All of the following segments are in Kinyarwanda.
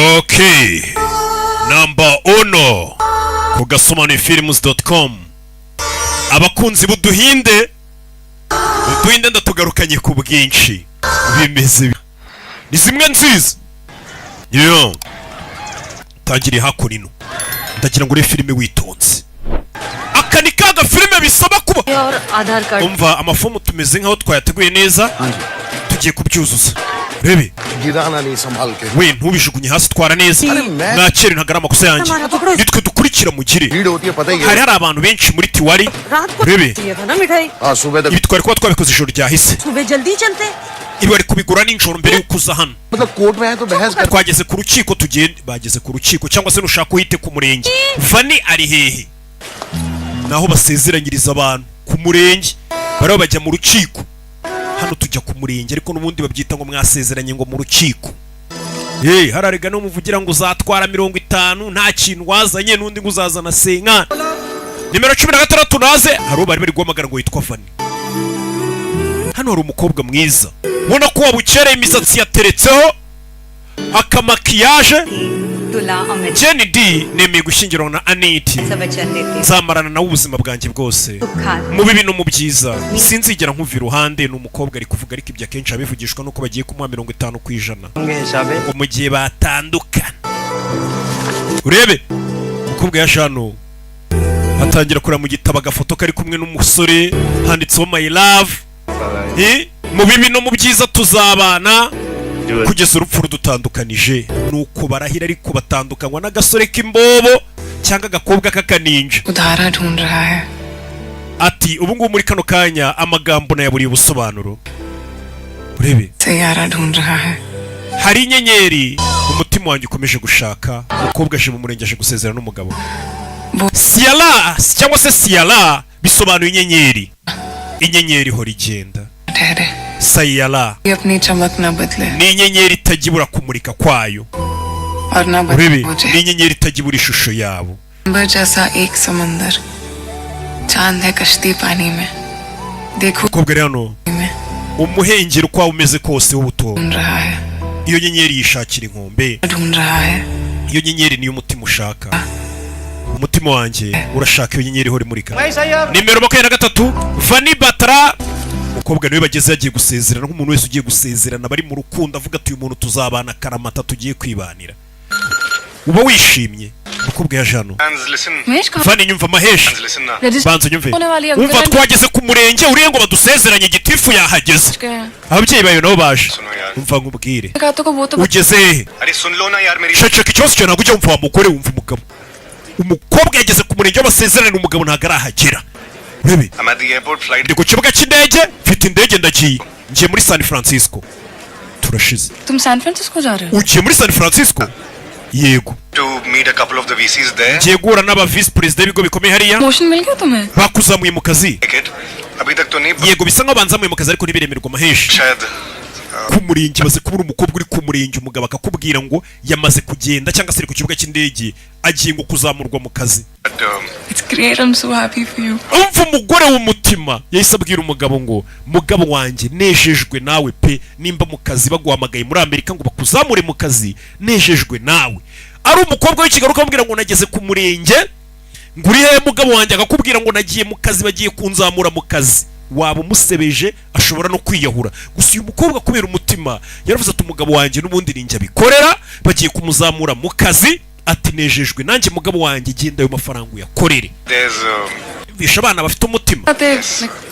Okay, Number Uno ku gasobanuyefilms.com. Abakunzi b'uduhinde, uduhinde ndatugarukanye ku bwinshi. Bimeze ni zimwe nziza yo tangiriye hakuno. Ndagira ngo urebe filime witonze. Aka ni ka gafilime bisaba kuba और आधार card. Umva, amafomu tumeze nkaho twayateguye neza, tugiye kubyuzuza. Rebe. गिराना नहीं, संभाल के। We, ntubijugunye hasi, twara neza. Mwakire, ntabwo ari amakosa yanjye, nitwe dukurikira mugire. भीड़ होती है, पता ही है। Hari abantu benshi muri Tiwari. रात को Rebe. चाहिए था ना मिठाई। हाँ, सुबह तक। Ibi twari kuba twabikoze ijoro ryahise. सुबह जल्दी चलते। Ibi bari kubigura nijoro mbere y'uko uza hano. मतलब कोर्ट में आए तो बहस कर Twageze ku rukiko, tugende. Bageze ku rukiko, cyangwa se nushaka uhite ku murenge. Vani ari hehe? Naho basezeranyiriza abantu ku murenge, bariho bajya mu rukiko. Hano tujya ku murenge, ariko n'ubundi babyita ngo mwasezeranye ngo mu rukiko. Hey, hararega no muvugira ngo uzatwara 50 nta kintu wazanye, n'undi ngo uzazana senkani. Nimero 16 naze. Hari uwo bari bari guhamagara ngo yitwa Vani. Hano hari umukobwa mwiza ubona ko wabukereye, imisatsi yateretseho akamakiyaje. तुला Amit Jenny D, nemeye gushyingiranwa na Aniti. ऐसा वचन देती हूँ। Nzamarana nawe ubuzima bwanjye bwose, mu bibi no mu byiza, sinzigera nkuva iruhande. Ni umukobwa ari kuvuga, ariko ibyo akenshi abivugishwa nuko bagiye kumuha 50% ngo mu gihe batandukana. Urebe, umukobwa yaje hano atangira kureba mu gitabo agafoto kari kumwe n'umusore, handitseho "My love". Eh, mu bibi no mu byiza tuzabana kugeza urupfu rudutandukanije. Nuko barahira, ariko batandukanywa n'agasore k'imbobo cyangwa agakobwa k'akaninja. उधारा ढूंढ रहा है। Ati ubu ngubu muri kano kanya amagambo nayaburiye ubusobanuro. Urebe. Saiyaara ढूंढ रहा है। Hari inyenyeri umutima wanjye ukomeje gushaka. Umukobwa aje mu murenge, aje gusezerana n'umugabo. Siyara cyangwa se Siyara bisobanuye inyenyeri. Inyenyeri ihora igenda. ठहरे। Sayara ये अपनी चमक न बदले ni inyenyeri itajya ibura kumurika kwayo. और न बदले Urebe. मुझे। Ni inyenyeri itajya ibura ishusho yabo. अंबर जैसा एक समंदर, चांद है कश्ती पानी में, देखो Umukobwa ari hano, में umuhengeri uko waba umeze kose w'ubuto, ढूंढ रहा है। iyo nyenyeri yishakira inkombe. ढूंढ रहा है। Iyo nyenyeri niyo umutima ushaka. Umutima wanjye urashaka iyo nyenyeri ihora imurika. Nimero 23, Vani Batara. Umukobwa niwe bageze, yagiye gusezerana nk'umuntu wese ugiye gusezerana bari mu rukundo, avuga ati uyu muntu tuzabana akaramata, tugiye kwibanira, uba wishimye. Umukobwa yaje hano. Vani, nyumva. Maheshi, banza unyumve. Umva, twageze ku murenge uriye ngo badusezeranye, gitifu yahageze, ababyeyi bawe nabo baje. Umva nkubwire. Ugeze hehe? अरे सुन लो ना यार मेरी। Ceceka, ikibazo cyawe ntabwo ujya wumva wa mugore. Wumva umugabo, umukobwa yageze ku murenge w'abasezerane, umugabo ntabwo arahagera. Urebe. I'm at the airport, flight. Ndi ku kibuga cy'indege, mfite indege, ndagiye, ngiye muri San Francisco. Turashize. तुम San Francisco जा रहे हो? Ugiye muri San Francisco? Yego. To meet a couple of the VCs there. Ngiye guhura n'aba visi perezida b'ibigo bikomeye hariya. Promotion मिल गया तुम्हें? Bakuzamuye mu kazi? Ticket. अभी तक तो नहीं। Yego, bisa nkaho banzamuye mu kazi, ariko ntibiremerwa amahesha. शायद। Ku murenge baze kubura umukobwa uri ku murenge, umugabo akakubwira ngo yamaze kugenda cyangwa se ari ku kibuga cy'indege, agiye ngo kuzamurwa mu kazi. But, It's great, I'm so happy for you. Umva, umugore w'umutima yahise abwira umugabo ngo mugabo wanjye, nejejwe nawe pe. Nimba mu kazi baguhamagaye muri Amerika ngo bakuzamure mu kazi, nejejwe nawe. Ari umukobwa w'i Kigali ukamubwira ngo nageze ku murenge, ngo uri hehe mugabo wanjye, akakubwira ngo nagiye mu kazi, bagiye kunzamura mu kazi, waba umusebeje, ashobora no kwiyahura. Gusa uyu mukobwa kubera umutima yaravuze ati umugabo wanjye n'ubundi ninjye abikorera, bagiye kumuzamura mu kazi, ati nejejwe nanjye mugabo wanjye, genda ayo mafaranga uyakorere. There's Bisha abana bafite umutima,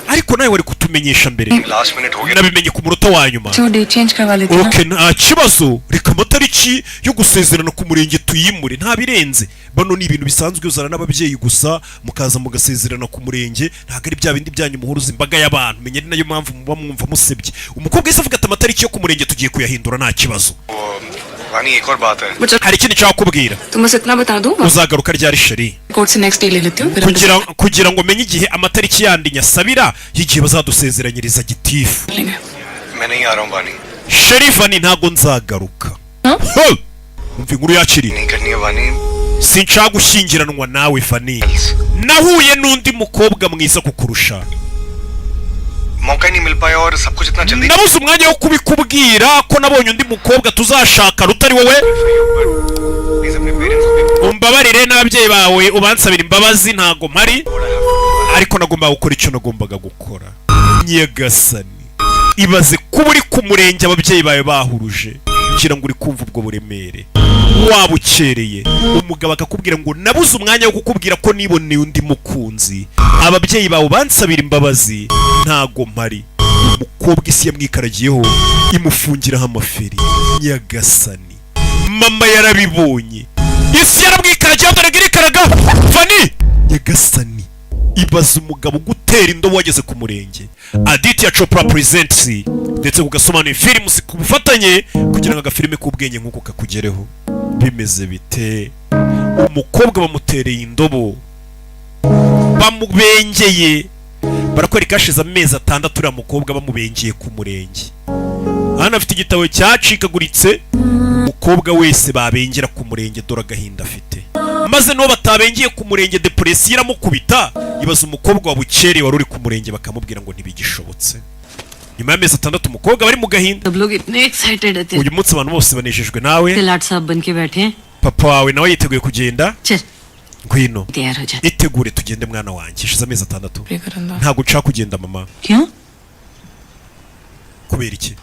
ariko nawe wari kutumenyesha mbere. Last minute हो गया। Nabimenye ku munota wa nyuma. जो date change करवा लेती ना। Okay, nta kibazo, reka amatariki yo gusezerana ku murenge tuyimure, nta birenze. Bano ni ibintu bisanzwe, uzana n'ababyeyi gusa mukaza mugasezerana ku murenge, ntabwo ari bya bindi byanyu muhuruza imbaga y'abantu. Menya ari nayo mpamvu muba mwumva musebye. Umukobwa yahise avuga ati amatariki yo ku murenge tugiye kuyahindura, nta kibazo. वानी, एक और बात है। Hari ikindi nshaka kubwira. तुम बस इतना बता दो। Uzagaruka ryari, chérie? Court से नेक्स्ट डे ले लेती हूँ फिर हम Kugira ngo menye igihe amatariki yandi nyasabira y'igihe bazadusezeranyiriza gitifu. मैं नहीं आ रहा हूँ वानी। Chérie Vani, ntabwo nzagaruka. Ho! Umva inkuru yakiriye. नहीं करनी है वानी। Sinshaka gushyingiranwa nawe Vani, nahuye n'undi mukobwa mwiza kukurusha. मौका ही नहीं मिल पाया और सब कुछ इतना जल्दी। Nabuze umwanya wo kubikubwira ko nabonye undi mukobwa tuzashaka rutari wowe. Ababyeyi bawe ubansabira imbabazi, ntago mpari, ariko nagombaga gukora icyo nagombaga gukora. Nyagasani, ibaze kuba uri ku murenge ababyeyi bawe bahuruje, ngira ngo uri kumva ubwo buremere. Waba ukereye umugabo akakubwira ngo nabuze umwanya wo kukubwira ko niboneye undi mukunzi, ababyeyi bawe bansabira imbabazi, ntago mpari. Umukobwa isi yamwikaragiyeho, imufungiraho amaferi. Nyagasani, mama yarabibonye, isi yaramwikaragiyeho, dore ngo irikaraga fani. Nyagasani, ibaza umugabo ugutera indobo wageze ku murenge. Aditya Chopra Presents ndetse ku gasobanuye Films ku bufatanye, kugira ngo agafilime k'ubwenge nk'uko kakugereho. Bimeze bite? Umukobwa bamutereye indobo, bamubengeye. Barakwereka hashize amezi 6 uriya mukobwa bamubengeye ku murenge. Hano afite igitabo cyacikaguritse. Umukobwa wese babengera ku murenge, dore agahinda afite. Maze n'uwo batabengeye ku murenge, depression iramukubita. Ibaza umukobwa wabukereye wari uri ku murenge, bakamubwira ngo ntibigishobotse. Nyuma y'amezi 6 umukobwa bari mu gahinda. सब लोग इतने excited थे। Uyu munsi abantu bose banejejwe nawe. लाट साहब बन के बैठे हैं। Papa wawe nawe yiteguye kugenda. चल, Ngwino, तैयार हो जा। itegure tugende, mwana wanjye. Hashize amezi 6. Ntabwo nshaka kugenda, mama. क्यों? Kubera iki?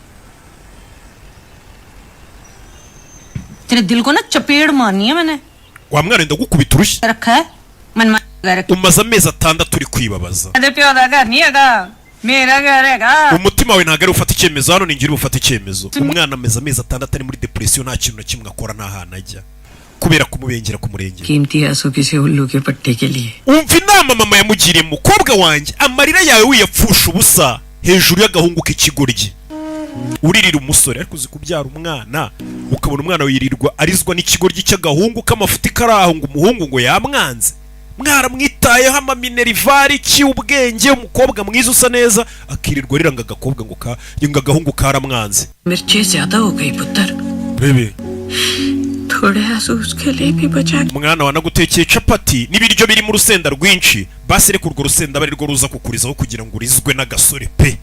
तेरे दिल को ना चपेड़ मारनी है मैंने। Wa mwana, ndagukubita urushyi. रखा है मन मान। Umaze amezi 6 uri kwibabaza. अरे प्यो दा घर नहीं हैगा, मेरा घर हैगा। Umutima wawe ntabwo ari ufata icyemezo hano, ni njye uri bufate icyemezo. Umwana ameze amezi 6 ari muri depression, nta kintu na kimwe akora, nta hantu ajya, kubera kumubengera ku murenge. कीमती आंसू किसी उल्लू के पट्टे के लिए। Umva inama mama yamugiriye: mukobwa wanjye, amarira yawe wiyapfusha ubusa hejuru y'agahungu k'ikigoryi, uririra umusore. Ariko uzi kubyara umwana, ukabona umwana wirirwa arizwa n'ikigoryi cy'agahungu k'amafuti kari aho, ngo umuhungu ngo yamwanze, mwaramwitayeho, amaminerval cy'ubwenge, umukobwa mwiza usa neza, akirirwa arira ngo agakobwa ngo ka ngo agahungu karamwanze. मिर्ची ज्यादा हो गई पुत्र। Rebe. थोड़े आंसू उसके लिए भी बचा। Umwana wanagutekeye capati n'ibiryo birimo urusenda rwinshi, basi reka urwo rusenda abe arirwo ruza kukurizaho kugira ngo urizwe n'agasore pe.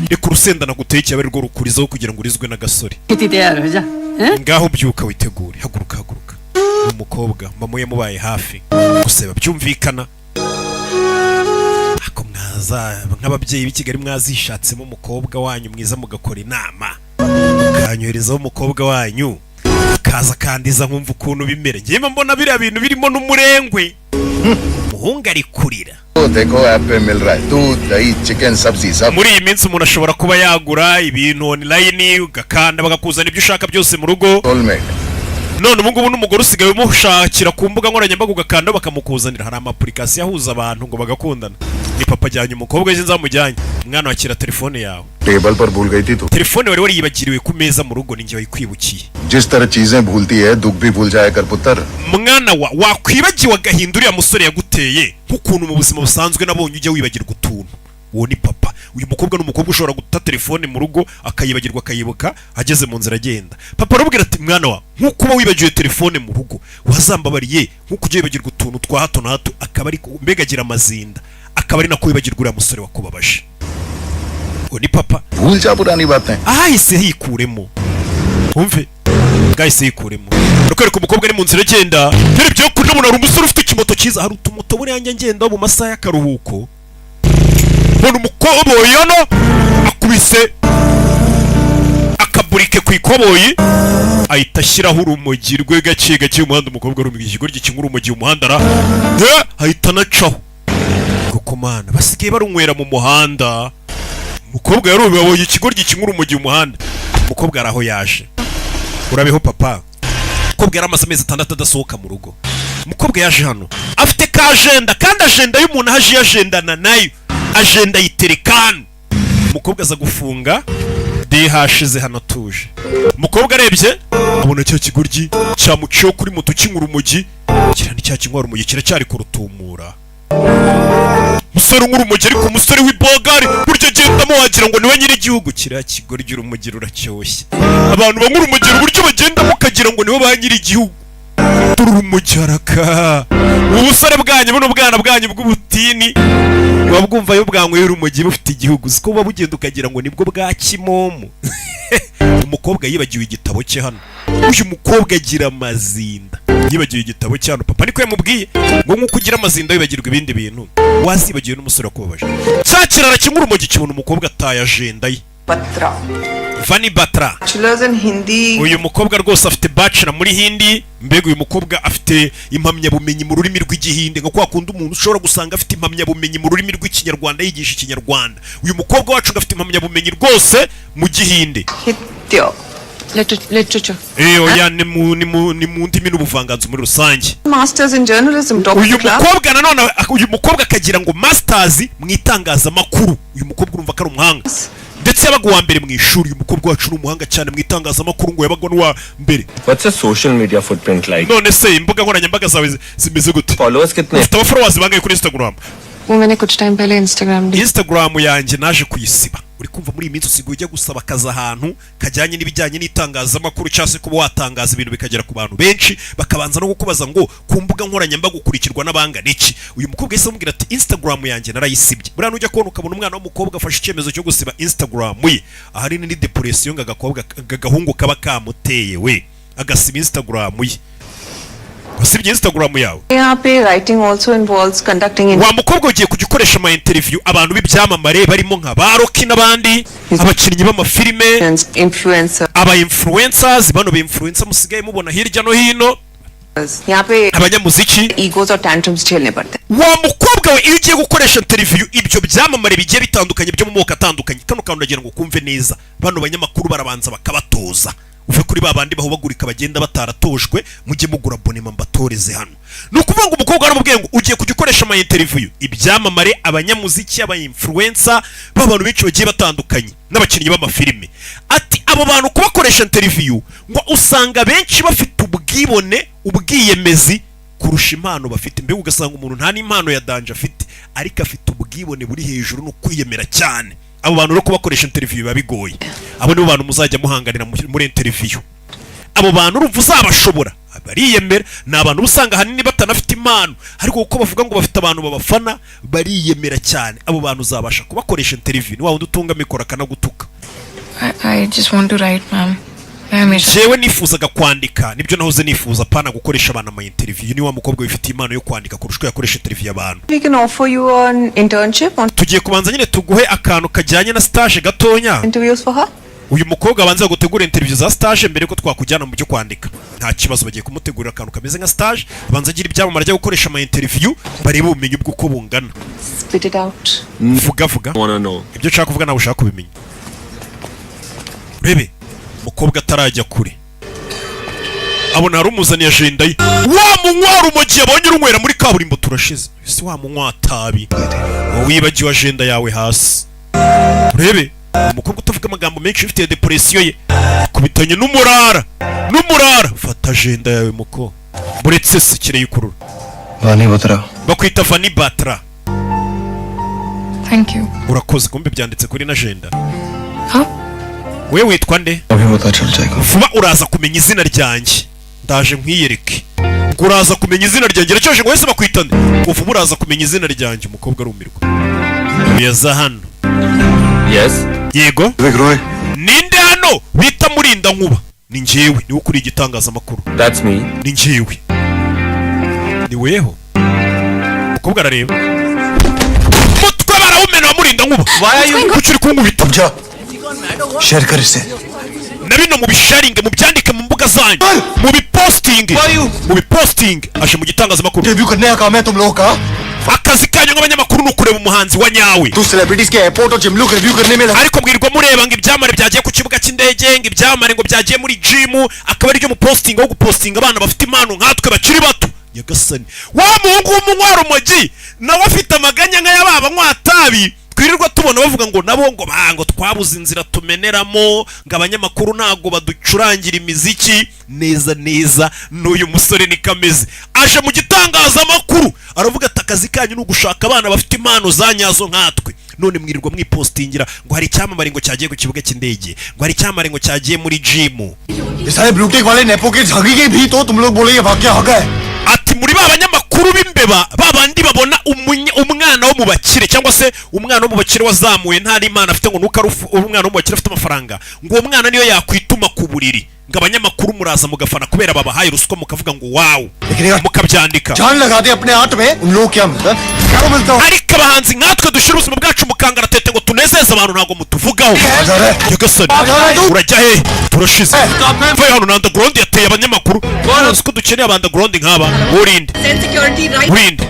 Reka urusenda nagutekeye abe arirwo rukurizaho kugira ngo urizwe n'agasore. कितनी तैयार हो जा, हैं? Ngaho byuka witegure, haguruka, haguruka. Umukobwa mama yamubaye hafi gusa byumvikana ako mwaza nk'ababyeyi b'i Kigali mwazishatsemo umukobwa wanyu mwiza, mugakora inama, mukanyoherezaho umukobwa wanyu akaza akandiza, nkumva ukuntu bimera. Ngewe mbona biriya bintu birimo n'umurengwe, umuhungu ari kurira. वो देखो, ऐप पे मिल रहा है दूध, दही, चिकन, सब्जी सब। Muri iyi minsi umuntu ashobora kuba yagura ibintu online, ugakanda bakakuzana ibyo ushaka byose mu rugo. Soulmate. None ubu ngubu n'umugore usigaye umushakira ku mbuga nkoranyambaga, ugakanda bakamukuzanira. Hari ama application ahuza abantu ngo bagakundana. Ni papa ajyanye umukobwa we, nzamujyanye. Umwana, wakira telefone yawe. Table पर भूल गई थी तू। Telefone wari wariyibagiriwe ku meza mu rugo, ninjye wayikwibukiye. जिस तरह चीजें भूलती है, दुख भी भूल जाया कर पुत्र। Mwana wa, wakwibagiwe agahinda uriya musore yaguteye, nk'ukuntu mu buzima busanzwe nabonye ujya wibagirwa utuntu. Uwo ni papa. Uyu mukobwa ni umukobwa ushobora guta telefone mu rugo akayibagirwa, akayibuka ageze mu nzira agenda. Papa aramubwira ati: mwana wa, nk'uko uba wibagiwe telefone mu rugo, wazambabariye, nk'uko ujya wibagirwa utuntu twa hato na hato, akaba ari mbega agira amazinda, akaba ari nako wibagirwa uriya musore wakubabaje. Uwo ni papa. भूल जा पुरानी बातें। Ahahise hikuremo, wumve bwahise yikuremo. Barakwereka umukobwa ari mu nzira agenda, yarebye ko ndabona hari umusore ufite ikimoto cyiza. Hari utumoto buriya njya ngenda mu masaha y'akaruhuko, mbona umukoboyi hano akubise akaburike ku ikoboyi, ahita ashyiraho urumogi rwe gake gake umuhanda. Umukobwa arumva ikigoryi kinywa urumogi mu muhanda ara ahita anacaho. Kuko mana, basigaye barunywera mu muhanda. Umukobwa yarumiwe, abonye ikigoryi kinywa urumogi mu muhanda. Umukobwa ari aho yaje. Urabeho papa. Umukobwa yari amaze amezi 6 adasohoka mu rugo. Umukobwa yaje hano afite ka agenda, kandi agenda y'umuntu aje yagendana nayo, agenda yitereka hano. Umukobwa aza gufunga DH hano atuje. Umukobwa arebye abona cya kigoryi cyamuciyeho kuri moto kinywa urumogi, kiriya ni cya kinywa urumogi, kiracyari kurutumura. Umusore unywa urumogi, ariko umusore w'ibogari buryo agendamo wagira ngo niwe nyir'igihugu. Kiriya kigoryi urumogi ruracyoshye. Abantu banywa urumogi uburyo bagendamo ukagira ngo nibo ba nyir'igihugu. Dore urumogi haraka. Ubusore bwanyu, buno bwana bwanyu bw'ubutini, buba bwumva iyo bwanyweye urumogi bufite igihugu, siko buba bugenda ukagira ngo nibwo bwa kimomo. Umukobwa yibagiwe igitabo cye hano. Uyu mukobwa agira amazinda. Yibagiwe igitabo cyano. Papa niko yamubwiye ngo nk'uko ugira amazinda wibagirwa ibindi bintu, wazibagiwe n'umusore wakubabaje. Cya kirara kimwe urumogi kibona umukobwa ataye ajenda ye. Batra. Vani Batra. Bachelor's in Hindi. Uyu mukobwa rwose afite bachelor muri Hindi. Mbega uyu mukobwa afite impamyabumenyi mu rurimi rw'Igihinde, nka kwa kundi umuntu ushobora gusanga afite impamyabumenyi mu rurimi rw'Ikinyarwanda, yigisha Ikinyarwanda. Uyu mukobwa wacu ngo afite impamyabumenyi rwose mu Gihinde. Hitya. Literature. Oya, ni mu ndimi n'ubuvanganzo muri rusange. Masters in journalism, top of Uyu the class. mukobwa nanone, uyu mukobwa akagira ngo masters mu itangazamakuru. Uyu mukobwa urumva ko ari umuhanga, ndetse yabaga uwa mbere mu ishuri. Uyu mukobwa wacu ni umuhanga cyane mu itangazamakuru, ngo yabaga n'uwa mbere. What's your social media footprint like? None se imbuga nkoranyambaga zawe zimeze gute? Followers कितने? Ufite abafollowers bangahe kuri Instagram? वो मैंने कुछ टाइम पहले Instagram Instagram yanjye naje kuyisiba. Uri kumva, muri iyi minsi usigaye ujya gusaba akazi ahantu kajyanye n'ibijyanye n'itangazamakuru, cyangwa se kuba watangaza ibintu bikagera ku bantu benshi, bakabanza no kukubaza ngo ku mbuga nkoranyambaga ukurikirwa n'abangana iki? Uyu mukobwa yahise amubwira ati: "Instagram yanjye narayisibye." Buriya nujya kubona ukabona umwana w'umukobwa afashe icyemezo cyo gusiba Instagram ye, ahanini ni depression ngo agakobwa agahungu kaba kamuteye, we agasiba Instagram ye. Wasibye Instagram yawe? यहाँ पे writing also involves conducting Wa mukobwa, ugiye kujya ukoresha ama interview abantu b'ibyamamare barimo nka ba Rocky n'abandi, abakinnyi b'amafilime, influencers. Aba influencers, bano ba influencer musigaye mubona hirya no hino, यहाँ पे abanyamuziki. Egos और tantrums झेलने पड़ते हैं. Wa mukobwa we, iyo ugiye gukoresha interview ibyo byamamare bigiye bitandukanye byo mu moko atandukanye, kano kantu ndagira ngo kumve neza, bano banyamakuru barabanza bakabatoza. Uve kuri ba bandi bahubagurika bagenda bataratojwe, mujye mugura abonnement mbatoreze hano. Ni ukuvuga ngo umukobwa aramubwiye ngo ugiye kujya ukoresha ama interview ibyamamare, abanyamuziki, aba influencer b'abantu benshi bagiye batandukanye n'abakinnyi b'amafilime. Ati abo bantu kubakoresha interview, ngo usanga benshi bafite ubwibone, ubwiyemezi kurusha impano bafite. Mbega ugasanga umuntu nta n'impano ya danger afite, ariko afite ubwibone buri hejuru no kwiyemera cyane. Abo bantu rero kubakoresha interview biba bigoye. Abo nibo bantu muzajya muhanganira muri interview. Abo bantu urumva uzabashobora? Bariyemera. Ni abantu uba usanga ahanini batanafite impano, ariko kuko bavuga ngo bafite abantu babafana, bariyemera cyane. Abo bantu uzabasha kubakoresha interview? Ni wa wundi utunga mikoro akanagutuka. I just want to write, ma'am. मैं हमेशा Jewe nifuzaga kwandika, nibyo nahoze nifuza, pana gukoresha abantu ama interview. Ni wa mukobwa wifitiye impano yo kwandika kurusha uko yakoresha interview abantu. We can offer you an internship on Tugiye kubanza nyine tuguhe akantu kajyanye na stage gatonya. interviews for her. Uyu mukobwa abanza gutegura interview za stage mbere yuko twakujyana mu byo kwandika. Nta kibazo, bagiye kumutegurira akantu kameze nka stage, abanza agira ibyamamare ajya gukoresha ama interview, barebe ubumenyi bw'uko bungana. Spit it out. Vuga, vuga. Wanna know. Ibyo nshaka kuvuga nawe ushaka kubimenya. Urebe umukobwa atarajya kure, abona hari umuzaniye ajenda ye. Wa munywa urumogi yabonye urunywera muri kaburimbo. Turashize ese wa munywa tabi, wibagiwe ajenda yawe hasi. Urebe umukobwa utavuga amagambo menshi, ufite depression ye, kubitanye n'umurara n'umurara. Fata ajenda yawe muko, buretse se kireyikurura. Vani Batra. Bakwita Vani Batra. Thank you. Urakoze. Kumbe byanditse kuri na ajenda. Huh? We witwa nde? अभी पता चल जाएगा. Vuba uraza kumenya izina ryanjye, ndaje nkwiyereke. Ngo uraza kumenya izina ryanjye, iracyoje. Ngo wese bakwita nde? Ngo vuba uraza kumenya izina ryanjye. Umukobwa arumirwa, yaza hano. Yes. Yego. Vivek Roy. Ninde hano bita Murinda Nkuba? Ni njyewe, niwe ukuriye igitangazamakuru. That's me. Ni njyewe, ni weho. Umukobwa arareba, mutwe barawumena wa Murinda Nkuba. Kuki uri kunkubita? जा, शेयर कर इसे. Na bino mubisharinge, mubyandike mu mbuga zanyu, mubipostinge, mubipostinge. Aje mu gitangazamakuru. Debut करने का काम है तुम लोगों का. Akazi kanyu nk'abanyamakuru ni ukureba umuhanzi wa nyawe. तू celebrities के एयरपोर्ट और जिम look review करने में लगा. Ariko mwirirwa mureba ngo ibyamamare byagiye ku kibuga cy'indege, ngo ibyamamare ngo byagiye muri gym, akaba aribyo mupostinga, wo gupostinga abana bafite impano nkatwe bakiri bato. Nyagasani, wa muhungu w'umunywarumogi nawe afite amaganya nk'aya ba banywatabi twirirwa tubona bavuga ngo nabo ngo ba ngo twabuze inzira tumeneramo, ngo abanyamakuru ntabwo baducurangira imiziki neza neza. N'uyu musore niko ameze, aje mu gitangazamakuru aravuga ati akazi kanyu ni ugushaka abana bafite impano za nyazo nkatwe, none mwirirwa mwipostingira ngo hari icyamamare ngo cyagiye ku kibuga cy'indege, ngo hari icyamamare ngo cyagiye muri gym. ये सारे blue tick वाले नेपो के झागी भी तो तुम लोग बोले ये भाग्य हक है. Ati muri ba banyamakuru b'imbeba, ba bandi babona umwana wo mu bakire cyangwa se umwana wo mu bakire wazamuye nta n'impano afite, ngo nuko ari umwana wo mu bakire afite amafaranga, ngo uwo mwana niyo yakwituma ku buriri, ngo abanyamakuru muraza mugafana kubera babahaye ruswa, mukavuga ngo wow, mukabyandika. जान लगा दे अपने आर्ट में, उन लोग क्या मिलता है, क्या मिलता है? Ariko abahanzi nkatwe dushyira ubuzima bwacu mu kangaratete ngo tunezeze abantu, ntabwo mutuvugaho. Nyagasani, urajya hehe? Turashize, mvayo hano na underground yateye abanyamakuru. Uzi ko dukeneye aba underground nk'aba? Urinde? Security, right? Urinde?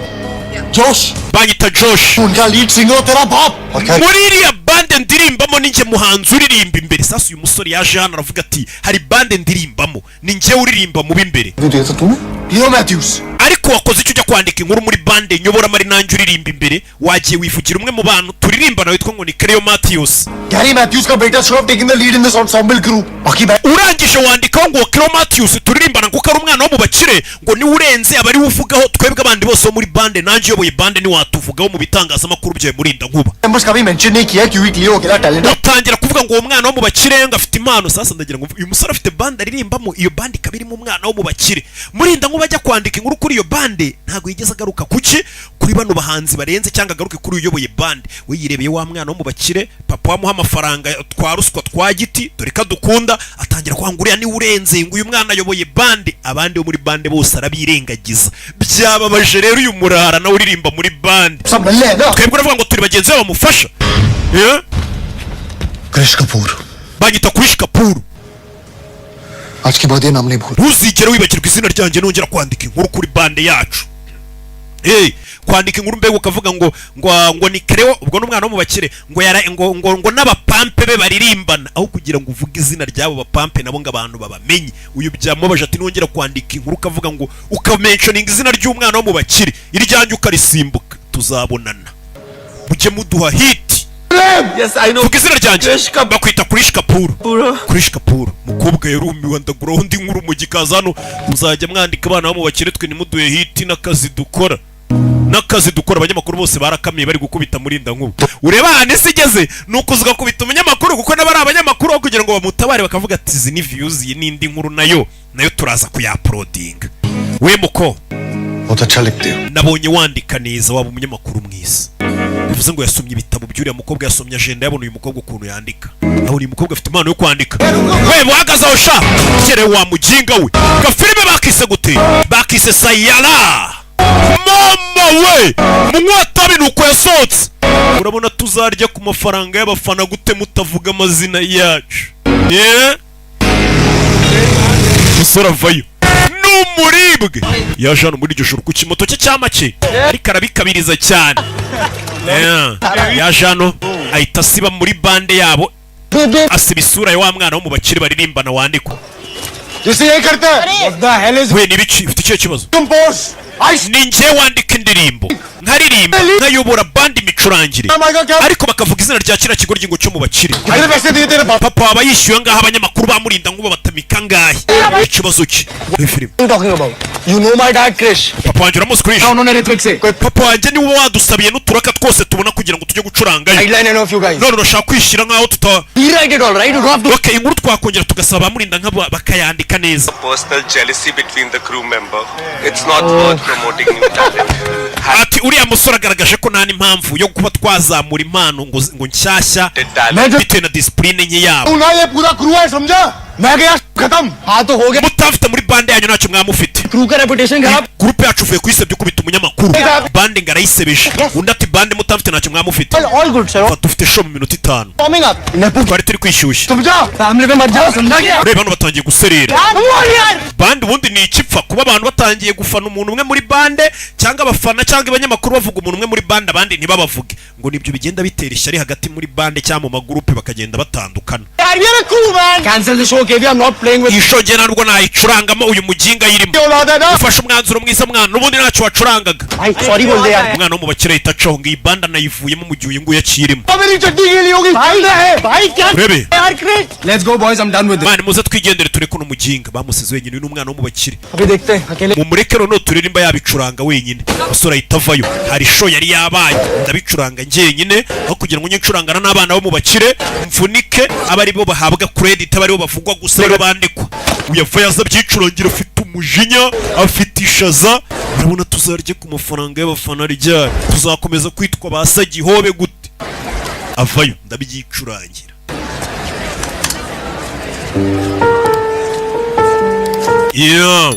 Josh. Banyita Josh. उनका lead singer तेरा बाप और खैर Muri iriya band ndirimbamo ninjye muhanzi uririmba imbere. Sasa uyu musore yaje hano aravuga ati hari band ndirimbamo, ni njye uririmba mu b'imbere. दिया था तूने, Leo Matthews. Ariko wakoze icyo ujya kwandika inkuru muri band nyoboramo ari nanjye uririmba imbere? Wagiye wivugira umwe mu bantu turirimbana witwa ngo ni Cleo Matthews. Gary Matthews का बेटा should have taken the lead in this ensemble group. बाकी Urangije wandikaho ngo Cleo Matthews turirimbana, kuko ari umwana wo mu bakire, ngo niwe urenze, aba ariwe uvugaho. Twebwe abandi bose bo muri band, nanjye uyoboye band, ntiwatuvugaho mu bitangazamakuru byawe, murinda nkuba. Members का भी मेंशन नहीं किया क्योंकि क्लियो अकेला talent. Utangira kuvuga ngo uwo mwana wo mu bakire ngo afite impano. Sasa ndagira ngo uyu musore afite band aririmbamo, iyo band ikaba irimo umwana wo mu bakire. Murinda nkuba ajya kwandika inkuru kuri iyo band, ntabwo yigeze agaruka kuki kuri bano bahanzi barenze cyangwa agaruke kuri uyu uyoboye band. We yirebeye wa mwana wo mu bakire, papa wamuha amafaranga twa ruswa twa giti, dore ko adukunda. Atangira kuvuga ngo uriya niwe urenze, ngo uyu mwana ayoboye band, abandi bo muri band bose arabirengagiza. Byababaje rero uyu murara nawe uririmba muri band. सब नल्ले हैं ना। Twebwe uravuga ngo turi bagenzi be bamufasha. Eh? Krish Kapoor. Banyita Krish Kapoor. आज के बाद ये नाम नहीं भूल। Ntuzigere wibagirwa izina ryanjye nongera kwandika inkuru kuri band yacu. Hey, kwandika inkuru mbega ukavuga ngo ni Cleo, ubwo n'umwana wo mu bakire, ngo yara ngo n'abapampe be baririmbana, aho kugira ngo uvuge izina ry'abo bapampe nabo ngo abantu babamenye. Uyu byamubabaje, ati nongera kwandika inkuru ukavuga ngo ukamentioninga izina ry'umwana wo mu bakire, iryanjye ukarisimbuka, tuzabonana. Mujye muduha hit. Yes, I know. Vuga izina ryanjye. Bakwita Krish Kapoor. Krish Kapoor. Mukobwa yarumiwe, ndaguraho undi nkuru mu gikaza hano. Muzajya mwandika abana bo mu bakire, twe ntimuduhe hit n'akazi dukora, n'akazi dukora. Abanyamakuru bose barakamiye, bari gukubita murinda nkuba. Ureba ahantu isi igeze, ni ukuza ugakubita umunyamakuru, kuko n'aba ari abanyamakuru, aho kugira ngo bamutabare bakavuga ati izi ni views, iyi n'indi nkuru nayo nayo turaza kuyauploadinga. We muko, बहुत अच्छा लिखते हो। Nabonye wandika neza, waba umunyamakuru mwiza. Bivuze ngo yasomye ibitabo by'uriya mukobwa, yasomye agenda yabona uyu mukobwa ukuntu yandika, abona uyu mukobwa afite impano yo kwandika. We buhagaze aho sha kere wa muginga we. Gafilime bakise gute? Bakise Saiyaara. Mama we, munywa ni uko yasohotse. Urabona tuzarya ku mafaranga y'abafana gute mutavuga amazina yacu? Yeah? Umusore avayo n'umuribwe, yaje hano muri iryo joro ku kimoto cye cya make, ariko arabikabiriza cyane. Yeah. Yaje hano ahita asiba muri band yabo, asiba isura ya wa mwana wo mu bakire baririmbana wandikwa. जिसे ये करता है। What the hell is We, ni ibiki? Ufite ikihe kibazo? Compose? I Ni njye wandika indirimbo, nkaririmba, nkayobora band imicurangire, ariko bakavuga izina rya kiriya kigoryi ngo cyo mu bakire. कितने पैसे दिए तेरे बाप? Papa waba yishyuye ngaho, abanyamakuru bamurinda ngo babatamika angahe? Ikibazo cye muri filime. Talking about, you know my dad, Krish. Papa wanjye uramuzi, Krish. उन्होंने ऋत्विक से कोई Papa wanjye niwe wadusabiye n'uturaka twose tubona kugira ngo tujye gucurangayo. Guideline of you guys. None urashaka kwishyira nk'aho tuta Rewrite it all, right? You don't have to. Okay, inkuru twakongera tugasaba abamurinda nk'abo bakayandika neza. Personal jealousy between the crew member. It's not worth promoting new talent. Ati uriya musore agaragaje ko nta n'impamvu yo kuba twazamura impano ngo nshyashya Talent. bitewe na discipline nke yabo. ना ये पूरा crew है, समझा? मैं गया, खत्म। हाँ तो हो गया। Mutafite muri band yanyu, ntacyo mwamufite. Crew का reputation खराब। Groupe yacu uvuye kuyisebya ukubita umunyamakuru, band ngo arayisebeje. Undi ati band mutafite ntacyo mwamufite. All good, sir. Fata, ufite show mu minota 5. Warming up. Twari turi kwishyushya. समझा? Family पे मत जाओ, समझा क्या? Ureba hano batangiye guserera. Band ubundi ni ikipfa kuba abantu batangiye gufana umuntu umwe muri band, cyangwa abafana cyangwa abanyamakuru bavuga umuntu umwe muri band, abandi ntibabavuge, ngo nibyo bigenda bitera ishyari hagati muri band cyangwa mu magurupe, bakagenda batandukana. यार we are crew, man. Cancel the show, KV. I'm not playing with Iyi show njye ntabwo nayicurangamo uyu muginga ayirimo. औलाद है ना। Ufashe umwanzuro mwiza mwana, n'ubundi ntacyo wacurangaga. भाई sorry बोल दे यार। Umwana wo mu bakire ahita acaho ngo iyi band anayivuyemo mu gihe uyu nguyu akiyirimo. मेरी चड्डी गीली होगी। भाई है भाई क्या Urebe. यार Krish, let's go, boys. I am done with. Mwana, muze twigendere, tureke uno muginga bamusize wenyine. Uyu ni umwana wo mu bakire. अभी देखते हैं अकेले। Mumureke noneho turirimba yabicuranga wenyine. Umusore ahita avayo. Hari show yari yabaye, ndabicuranga njyenyine aho kugira ngo njye ncurangana n'abana bo mu bakire mvunike, abe aribo bahabwa credit, abe aribo bavugwa gusa, aribo bandikwa. Uyu avayo aza abyicurangira, afite umujinya, afite ishaza. Urabona tuzarya ku mafaranga y'abafana ryari? Tuzakomeza kwitwa ba Sagihobe gute? Avayo, ndabyicurangira. Yeah.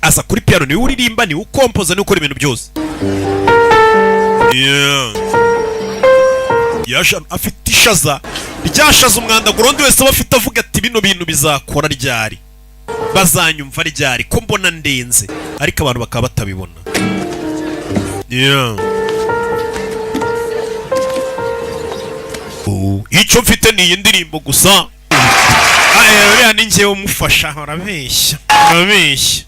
Aza kuri piano, niwe uririmba, niwe ukompoza, niwe ukora ibintu byose. Yeah. Yaje afite ishaza ryashaza umwandaguro undi wese aba afite, avuga ati: "Bino bintu bizakora ryari? Bazanyumva ryari? Ko mbona ndenze?" Ariko abantu bakaba batabibona. Yeah. Oh, icyo mfite ni iyi ndirimbo gusa. Aya, uriya ni njyewe umufasha. Urabeshya, urabeshya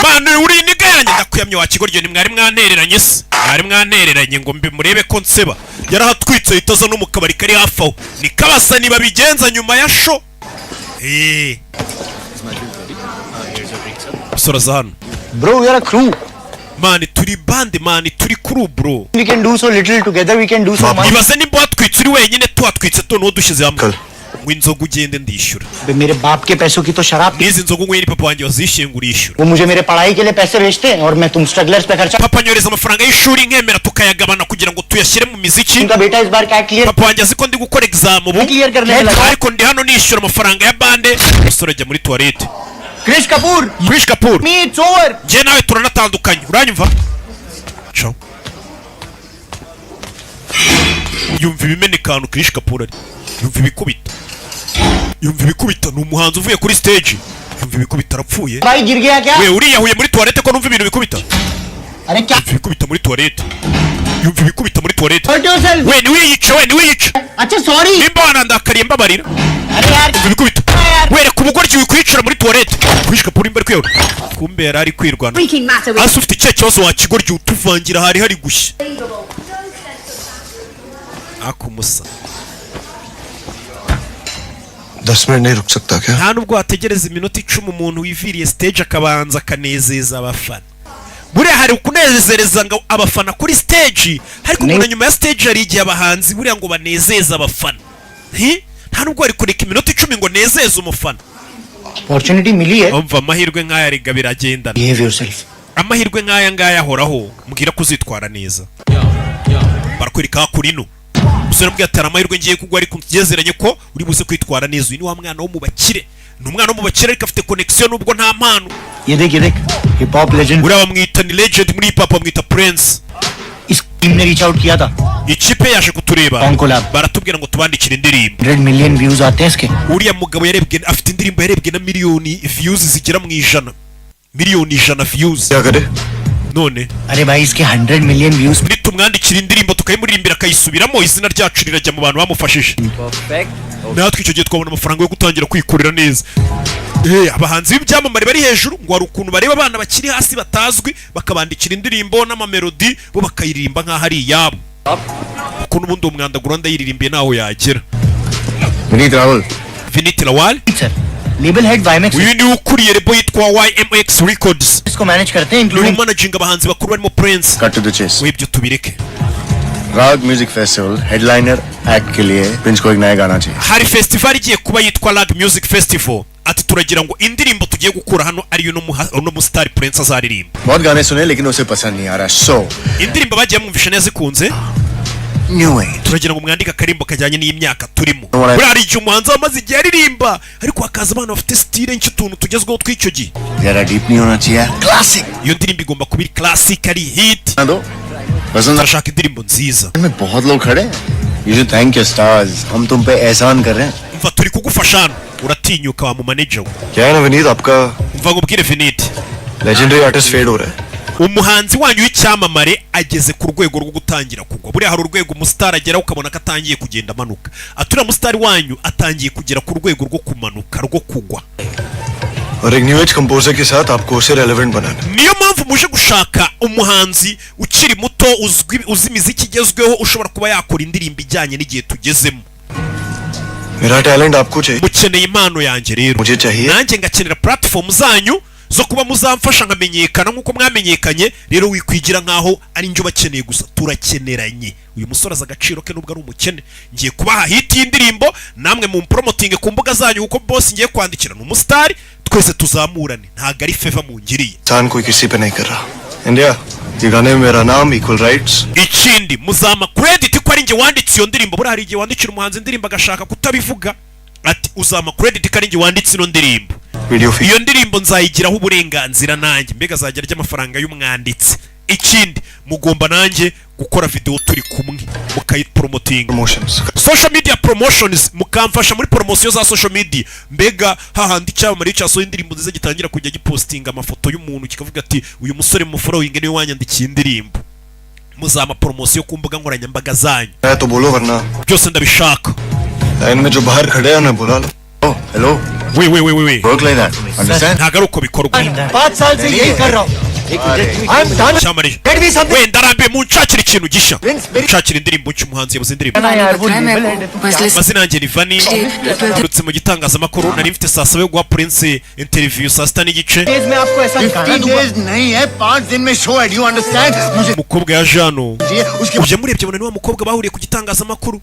manu, uri iniga yanjye, ndakuyamye wa kigoryo. Ni mwari mwantereranye se? Mwari mwantereranye ngo mbi murebe ko nseba. Yarahatwitse, ahita aza no mu kabari kari hafi aho. Ni kabasa babigenza nyuma ya show. Musore aza hano. Bro, we are a crew. Man, turi band, man, turi crew, bro. We can do so little together, we can do so much. Ibaze nimba watwitse uri wenyine, tuhatwitse noneho dushyize hamwe. Ngo inzoga ugende, ndishyura. बे, मेरे बाप के पैसों की तो शराब N'izi nzoga unyweye ni papa wanjye wazishyuye ngo urishyura. वो मुझे मेरे पढ़ाई के लिए पैसे भेजते हैं और मैं तुम स्ट्रगलर्स पे खर्चा Papa anyohereza amafaranga y'ishuri, nkemera tukayagabana kugira ngo tuyashyire mu miziki. उनका बेटा इस बार क्या clear Papa wanjye azi ko ndi gukora exam ubu, clear करने में लगा। Ariko ndi hano nishyura amafaranga ya band. Umusore ajya muri toilette. Krish Kapoor. Krish Kapoor. Me, it's over. Njye nawe turanatandukanye, uranyumva? Ciao. Yumva ibimeneka ahantu Krish Kapoor ari, yumva ibikubita, yumva ibikubita. Ni umuhanzi uvuye kuri stage, yumva ibikubita, arapfuye. भाई गिर गया क्या? We, uriyahuye muri toilette ko numva ibintu bikubita? अरे क्या? Yumva ibikubita muri toilette, yumva ibikubita muri toilette. Hurt yourself. We, ntiwiyice, we, ntiwiyice. अच्छा, sorry. Nimba wanandakariye, mbabarira. अरे यार. Yumva ibikubita. Wereka ubugoryi wikwicara muri toilette. Krish Kapoor nimba ari kwiyahura, kumbe yari ari kwirwana. Freaking matter with Hasi ufite ikihe kibazo wa kigoryi? Utuvangira, hari hari gushya akumusa. 10 minute नहीं रुक सकता क्या? Nta nubwo wategereza iminota 10, umuntu wiviriye stage akabanza akanezeza abafana. Buriya hari ukunezereza ngo abafana kuri stage, ariko umuntu nyuma ya stage hari igihe abahanzi buriya ngo banezeze abafana. Hi? Nta nubwo wari kureka iminota 10 ngo nezeze umufana? Opportunity मिली है। Umva, amahirwe nk'aya rega biragendana. Behave yourself. Amahirwe nk'aya ngaya ahoraho, mbwira ko uzitwara neza. Barakwereka hakurino umusore abwira ati: "Hari amahirwe ngiye kugwa, ariko tugezeranye ko uri buze kwitwara neza." Uyu ni wa mwana wo mu bakire, ni umwana wo mu bakire ariko afite connection nubwo nta mpano. ये देख, ये देख, hip hop legend. Uriya bamwita ni legend muri hip hop, bamwita Prince. इस टीम ने reach out किया था। Ikipe yaje kutureba. Song collab. Baratubwira ngo tubandikire indirimbo. 100 million views आते हैं इसके। Uriya mugabo yarebwe, afite indirimbo yarebwe na miliyoni views zigera mu 100, miliyoni 100 views. क्या करे? None अरे भाई, इसके 100 million views. Nitumwandikira indirimbo tukayimuririmbira akayisubiramo, izina ryacu rirajya mu bantu bamufashije. Natwe icyo gihe twabona amafaranga yo gutangira kwikorera neza. Abahanzi b'ibyamamare bari hejuru ngo hari ukuntu bareba abana bakiri hasi batazwi, bakabandikira indirimbo n'amamelodi, bo bakayiririmba nk'aho ari iyabo, kuko n'ubundi uwo mwandaguro ndayiririmbiye ntaho yagera. Vineet Rahul. Vinit Lawal. Sir, label head YMX. Uyu niwe ukuriye label yitwa YMX Records. इसको मैनेज करते हैं, Niwe including umanaginga abahanzi bakuru barimo Prince. Cut to the chase. We, ibyo tubireke. Raag music festival headliner act के लिए Prince को एक नया गाना चाहिए। Hari festival igiye kuba yitwa Lag Music Festival. Ati turagira ngo indirimbo tugiye gukura hano ariyo uno musitari Prince azaririmba. बहुत गाने सुने लेकिन उसे पसंद नहीं आ रहा, सो Indirimbo bagiye bamwumvisha neza ikunze. New age. Turagira ngo mwandike akarimbo kajyanye n'imyaka turimo. Alright. Buriya hari igihe umuhanzi aba amaze igihe aririmba, ariko hakaza abana bafite style nshya, utuntu tugezweho tw'icyo gihe. ज्यादा deep नहीं होना चाहिए, classic. Iyo ndirimbo igomba kuba iri classic, ari hit. दो पसंद Turashaka indirimbo nziza. में बहुत लोग खड़े हैं। You should thank your stars. हम तुम पे एहसान कर रहे हैं। Umva, turi kugufasha hano, uratinyuka wa mu manager we. क्या है ना विनीत, आपका Umva nkubwire Vinit, legendary artist fade हो रहा है। Umuhanzi wanyu w'icyamamare ageze ku rwego rwo gutangira kugwa. Buriya hari urwego umusitari ageraho ukabona ko atangiye kugenda amanuka. Ati uriya musitari wanyu atangiye kugera ku rwego rwo kumanuka, rwo kugwa. और एक new age composer के साथ आपको उसे relevant बनाना है। Niyo mpamvu muje gushaka umuhanzi ukiri muto, uzwi, uzi imiziki igezweho, ushobora kuba yakora indirimbo ijyanye n'igihe tugezemo. मेरा talent आपको चाहिए। Mukeneye impano yanjye rero. मुझे चाहिए। Nanjye ngakenera platform zanyu zo kuba muzamfasha nkamenyekana nk'uko mwamenyekanye. Rero wikwigira nk'aho ari njye ubakeneye gusa, turakeneranye. Uyu musore azi agaciro ke nubwo ari umukene. Ngiye kubaha hit y'indirimbo, namwe mu promoting ku mbuga zanyu, kuko boss ngiye kwandikira ni umusitari. Twese tuzamurane, ntabwo ari favor mungiriye. इंसान कोई किसी पे नहीं कर रहा। India, ये गाने में मेरा नाम, equal rights. Ikindi, muzampa credit ko ari njye wanditse iyo ndirimbo. Buriya hari igihe wandikira umuhanzi indirimbo agashaka kutabivuga, ati uzampa credit ko ari njye wanditse ino ndirimbo. Video fee. Iyo ndirimbo nzayigiraho uburenganzira nanjye, mbega azajya arya amafaranga y'umwanditsi. Ikindi, mugomba nanjye gukora video turi kumwe mukayipromotinga. Promotions. Social media promotions, mukamfasha muri promosiyo za social media, mbega hahandi icyamamare cyasohoye indirimbo nziza gitangira kujya gipostinga amafoto y'umuntu, kikavuga ati uyu musore mufollowing niwe wanyandikiye indirimbo. Muzampa promosiyo ku mbuga nkoranyambaga zanyu. है तो बोलो, वरना Byose ndabishaka. Line में जो बाहर खड़े हैं उन्हें बुला लो। Oh, hello. We we we we we. Work like that. Understand? Ntabwo ari uko bikorwa. 5 साल से यही कर रहा हूँ। I am done. Cyamamare. Get me something. Wenda arambiwe, munshakira ikintu gishya, munshakira indirimbo nshya. Umuhanzi yabuze indirimbo. यार वो पता है label मेरे head है को बस list. Amazina yanjye ni Vani, nturutse mu gitangazamakuru. Nari mfite saa saba yo guha Prince interview, saa sita n'igice. Days में आपको ऐसा गाना 50 दूंगा। days नहीं है, 5 दिन में शो है। Do you understand? मुझे Umukobwa yaje hano. चाहिए उसके Ujya murebye abona ni wa mukobwa bahuriye ku gitangazamakuru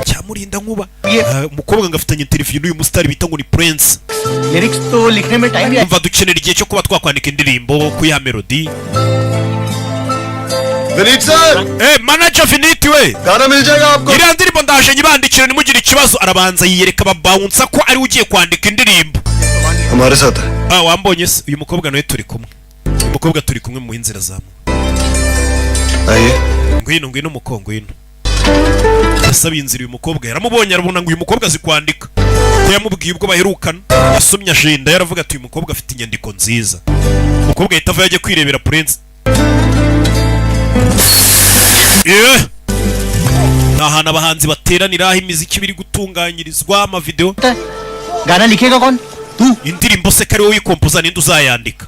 cyamurinda nkuba. Ah, umukobwa ngo afitanye interview n'uyu musitari bita ngo ni Prince. Lyrics तो लिखने में time. Umva, dukenera igihe cyo kuba twakwandika indirimbo, kuyiha melody. Vineet sir. Eh, manager Vinit we. गाना मिल जाएगा आपको। Iriya ndirimbo ndaje nyibandikire, ntimugire ikibazo. Arabanza yiyereka ababawunsa ko ariwe ugiye kwandika indirimbo. हमारे साथ है। Ah, wambonye se? Uyu mukobwa nawe turi kumwe, uyu mukobwa turi kumwe mu inzira zamu. आइए। Ngwino, ngwino muko, ngwino. Yasabiye inzira uyu mukobwa, yaramubonye arabona ngo uyu mukobwa azi kwandika, ko yamubwiye ubwo baherukana yasomye agenda yaravuga ati uyu mukobwa afite inyandiko nziza. Umukobwa ahita ava yajya kwirebera Prince. Yeah. Ni ahantu abahanzi bateranira, aho imiziki biri gutunganyirizwa, amavideo. गाना लिखेगा कौन? तू? Indirimbo se ko ari wowe uyikompoza, ninde uzayandika?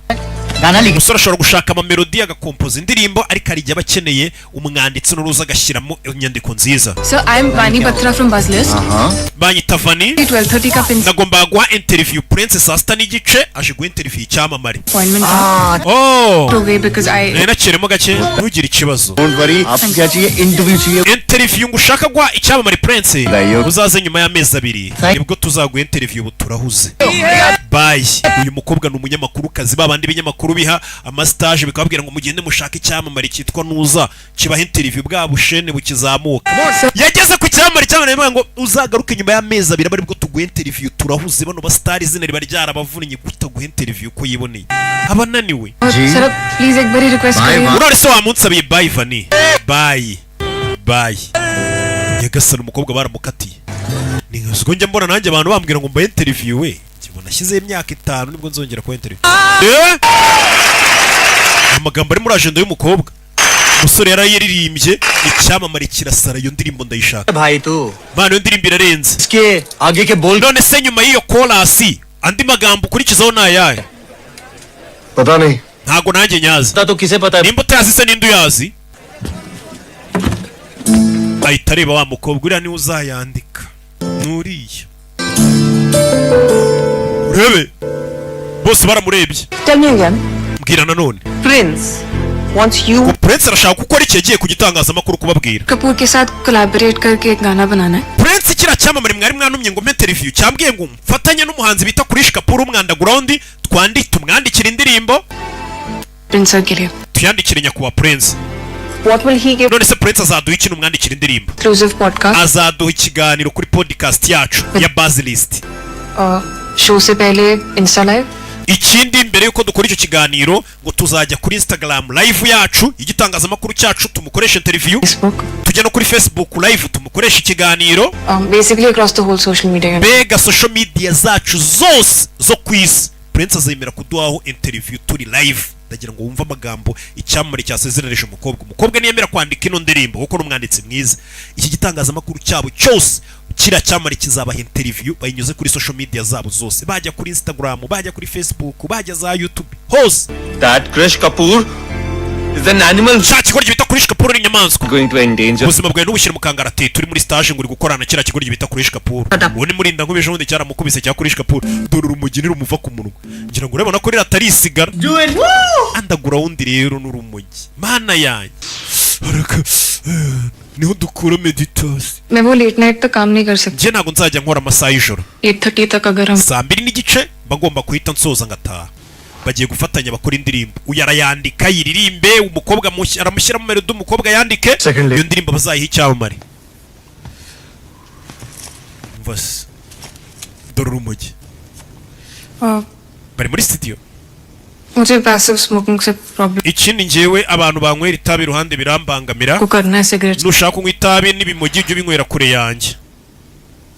गाना लिख Umusore ashobora gushaka amamelodi agakompoza indirimbo, ariko hari igihe aba akeneye umwanditsi n'uruza agashyiramo inyandiko nziza. So I am Vani Batra from Buzzlist. Banyita Vani. 12:30 का pin Nagombaga guha interview Prince saa sita n'igice, aje guha interview icyamamare. Appointment था। Oh. हो गई because I Nari nakiremo gake, ntugire ikibazo. Don't worry. आपको क्या चाहिए? Interview चाहिए? Interview ngo ushaka guha icyamamare Prince. Ndayo. Uzaze nyuma y'amezi 2, nibwo tuzaguha interview, ubu turahuze, bye. Uyu mukobwa ni umunyamakuru kazi, babandi ibinyamakuru biha amastage bikababwira ngo mugende mushake icyamamare cyitwa Nuza kibaha interview, bwa bushene bukizamuka. Yageze ku cyamamare, cyamamare bivuga ngo uzagaruke nyuma y'amezi 2 abe aribwo tuguha interview, turahuze. Bano basitari izina riba ryarabavunnye, gutaguha interview uko yiboneye abananiwe. Sir अब please एक बारी request Bye, करिए। Urare se wamunsabiye. Bye Vani, bye bye. Nyagasani, umukobwa baramukatiye. Ni nka njya mbona nanjye abantu bambwira ngo mbaye interview we, nkibona ashyizeho imyaka 5 nibwo nzongera kuba interview. Eh! Amagambo ari muri agenda y'umukobwa, umusore yarayiririmbye, icyamamare kirasara, iyo ndirimbo ndayishaka. भाई तू Bana, iyo ndirimbo irarenze. इसके आगे के बोल None se nyuma y'iyo korasi andi magambo ukurikizaho ni ayahe? पता नहीं। Ntago nanjye nyazi. तो किसे पता है? Nimba utayazi se ninde uyazi? Ahita areba wa mukobwa, uriya niwe uzayandika, nuriya urebe bose baramurebye. Tell me again. Mbwira nanone. Prince wants you Ngo Prince arashaka gukora iki? Yagiye ku gitangazamakuru kubabwira. Kapoor के साथ collaborate करके एक गाना बनाना है। Prince, kiriya cyamamare mwari mwantumye ngo mpe interview, cyambwiye ngo mfatanye n'umuhanzi bita Krish Kapoor w'umwunderground, tumwandikire indirimbo. Prince sir के लिए। Tuyandikire nyakubahwa Prince. What will he give? None se Prince azaduha iki numwandikira indirimbo? Exclusive podcast. Azaduha ikiganiro kuri podcast yacu ya Buzzlist. Show से पहले Insta live. Ikindi, mbere yuko dukora icyo kiganiro, ngo tuzajya kuri Instagram live yacu igitangazamakuru cyacu tumukoreshe interview. Facebook. Tujya no kuri Facebook live tumukoreshe ikiganiro. Basically across the whole social media. Mbega social media zacu zose zo ku isi, Prince azemera kuduhaho interview turi live. Ndagira ngo wumve amagambo icyamamare cyasezeranije umukobwa. Umukobwa niyemera kwandika ino ndirimbo, kuko ni umwanditsi mwiza, iki gitangazamakuru cyabo cyose, kiriya cyamamare kizabaha interview bayinyuze kuri social media zabo zose, bajya kuri Instagram, bajya kuri Facebook, bajya za YouTube hose. That Krish Kapoor is an animal. Cya kigoryi bita Krish Kapoor ni inyamaswa. Going to endanger. Ubuzima bwawe ntubushyire mu kangaratete, turi muri stage ngo uri gukorana na kiriya kigoryi bita Krish Kapoor. Uwo ni murinda nk'ejo bundi cyaramukubise cya Krish Kapoor. Dore urumogi nirumuva ku munwa, ngira ngo urabona ko ririya atari isigara underground. Rero n'urumogi, mana yanjye. Niho dukura meditation. मैं वो late night तक काम नहीं कर सकती। Njye ntabwo nzajya nkora amasaha y'ijoro. 8:30 तक अगर हम 2:30 mba ngomba guhita nsoza ngataha. Bagiye gufatanya bakora indirimbo, uyu arayandika yiririmbe, umukobwa aramushyiramo melody, umukobwa yandike. Secondly- Iyo ndirimbo bazayiha icyamamare. Umva se, dore urumogi. Bari muri studio. मुझे passive smoking से problem. Ikindi, njyewe abantu banywera itabi iruhande birambangamira. को करना है cigarette. Nushaka kunywa itabi n'ibimogi, ujye ubinywera kure yanjye.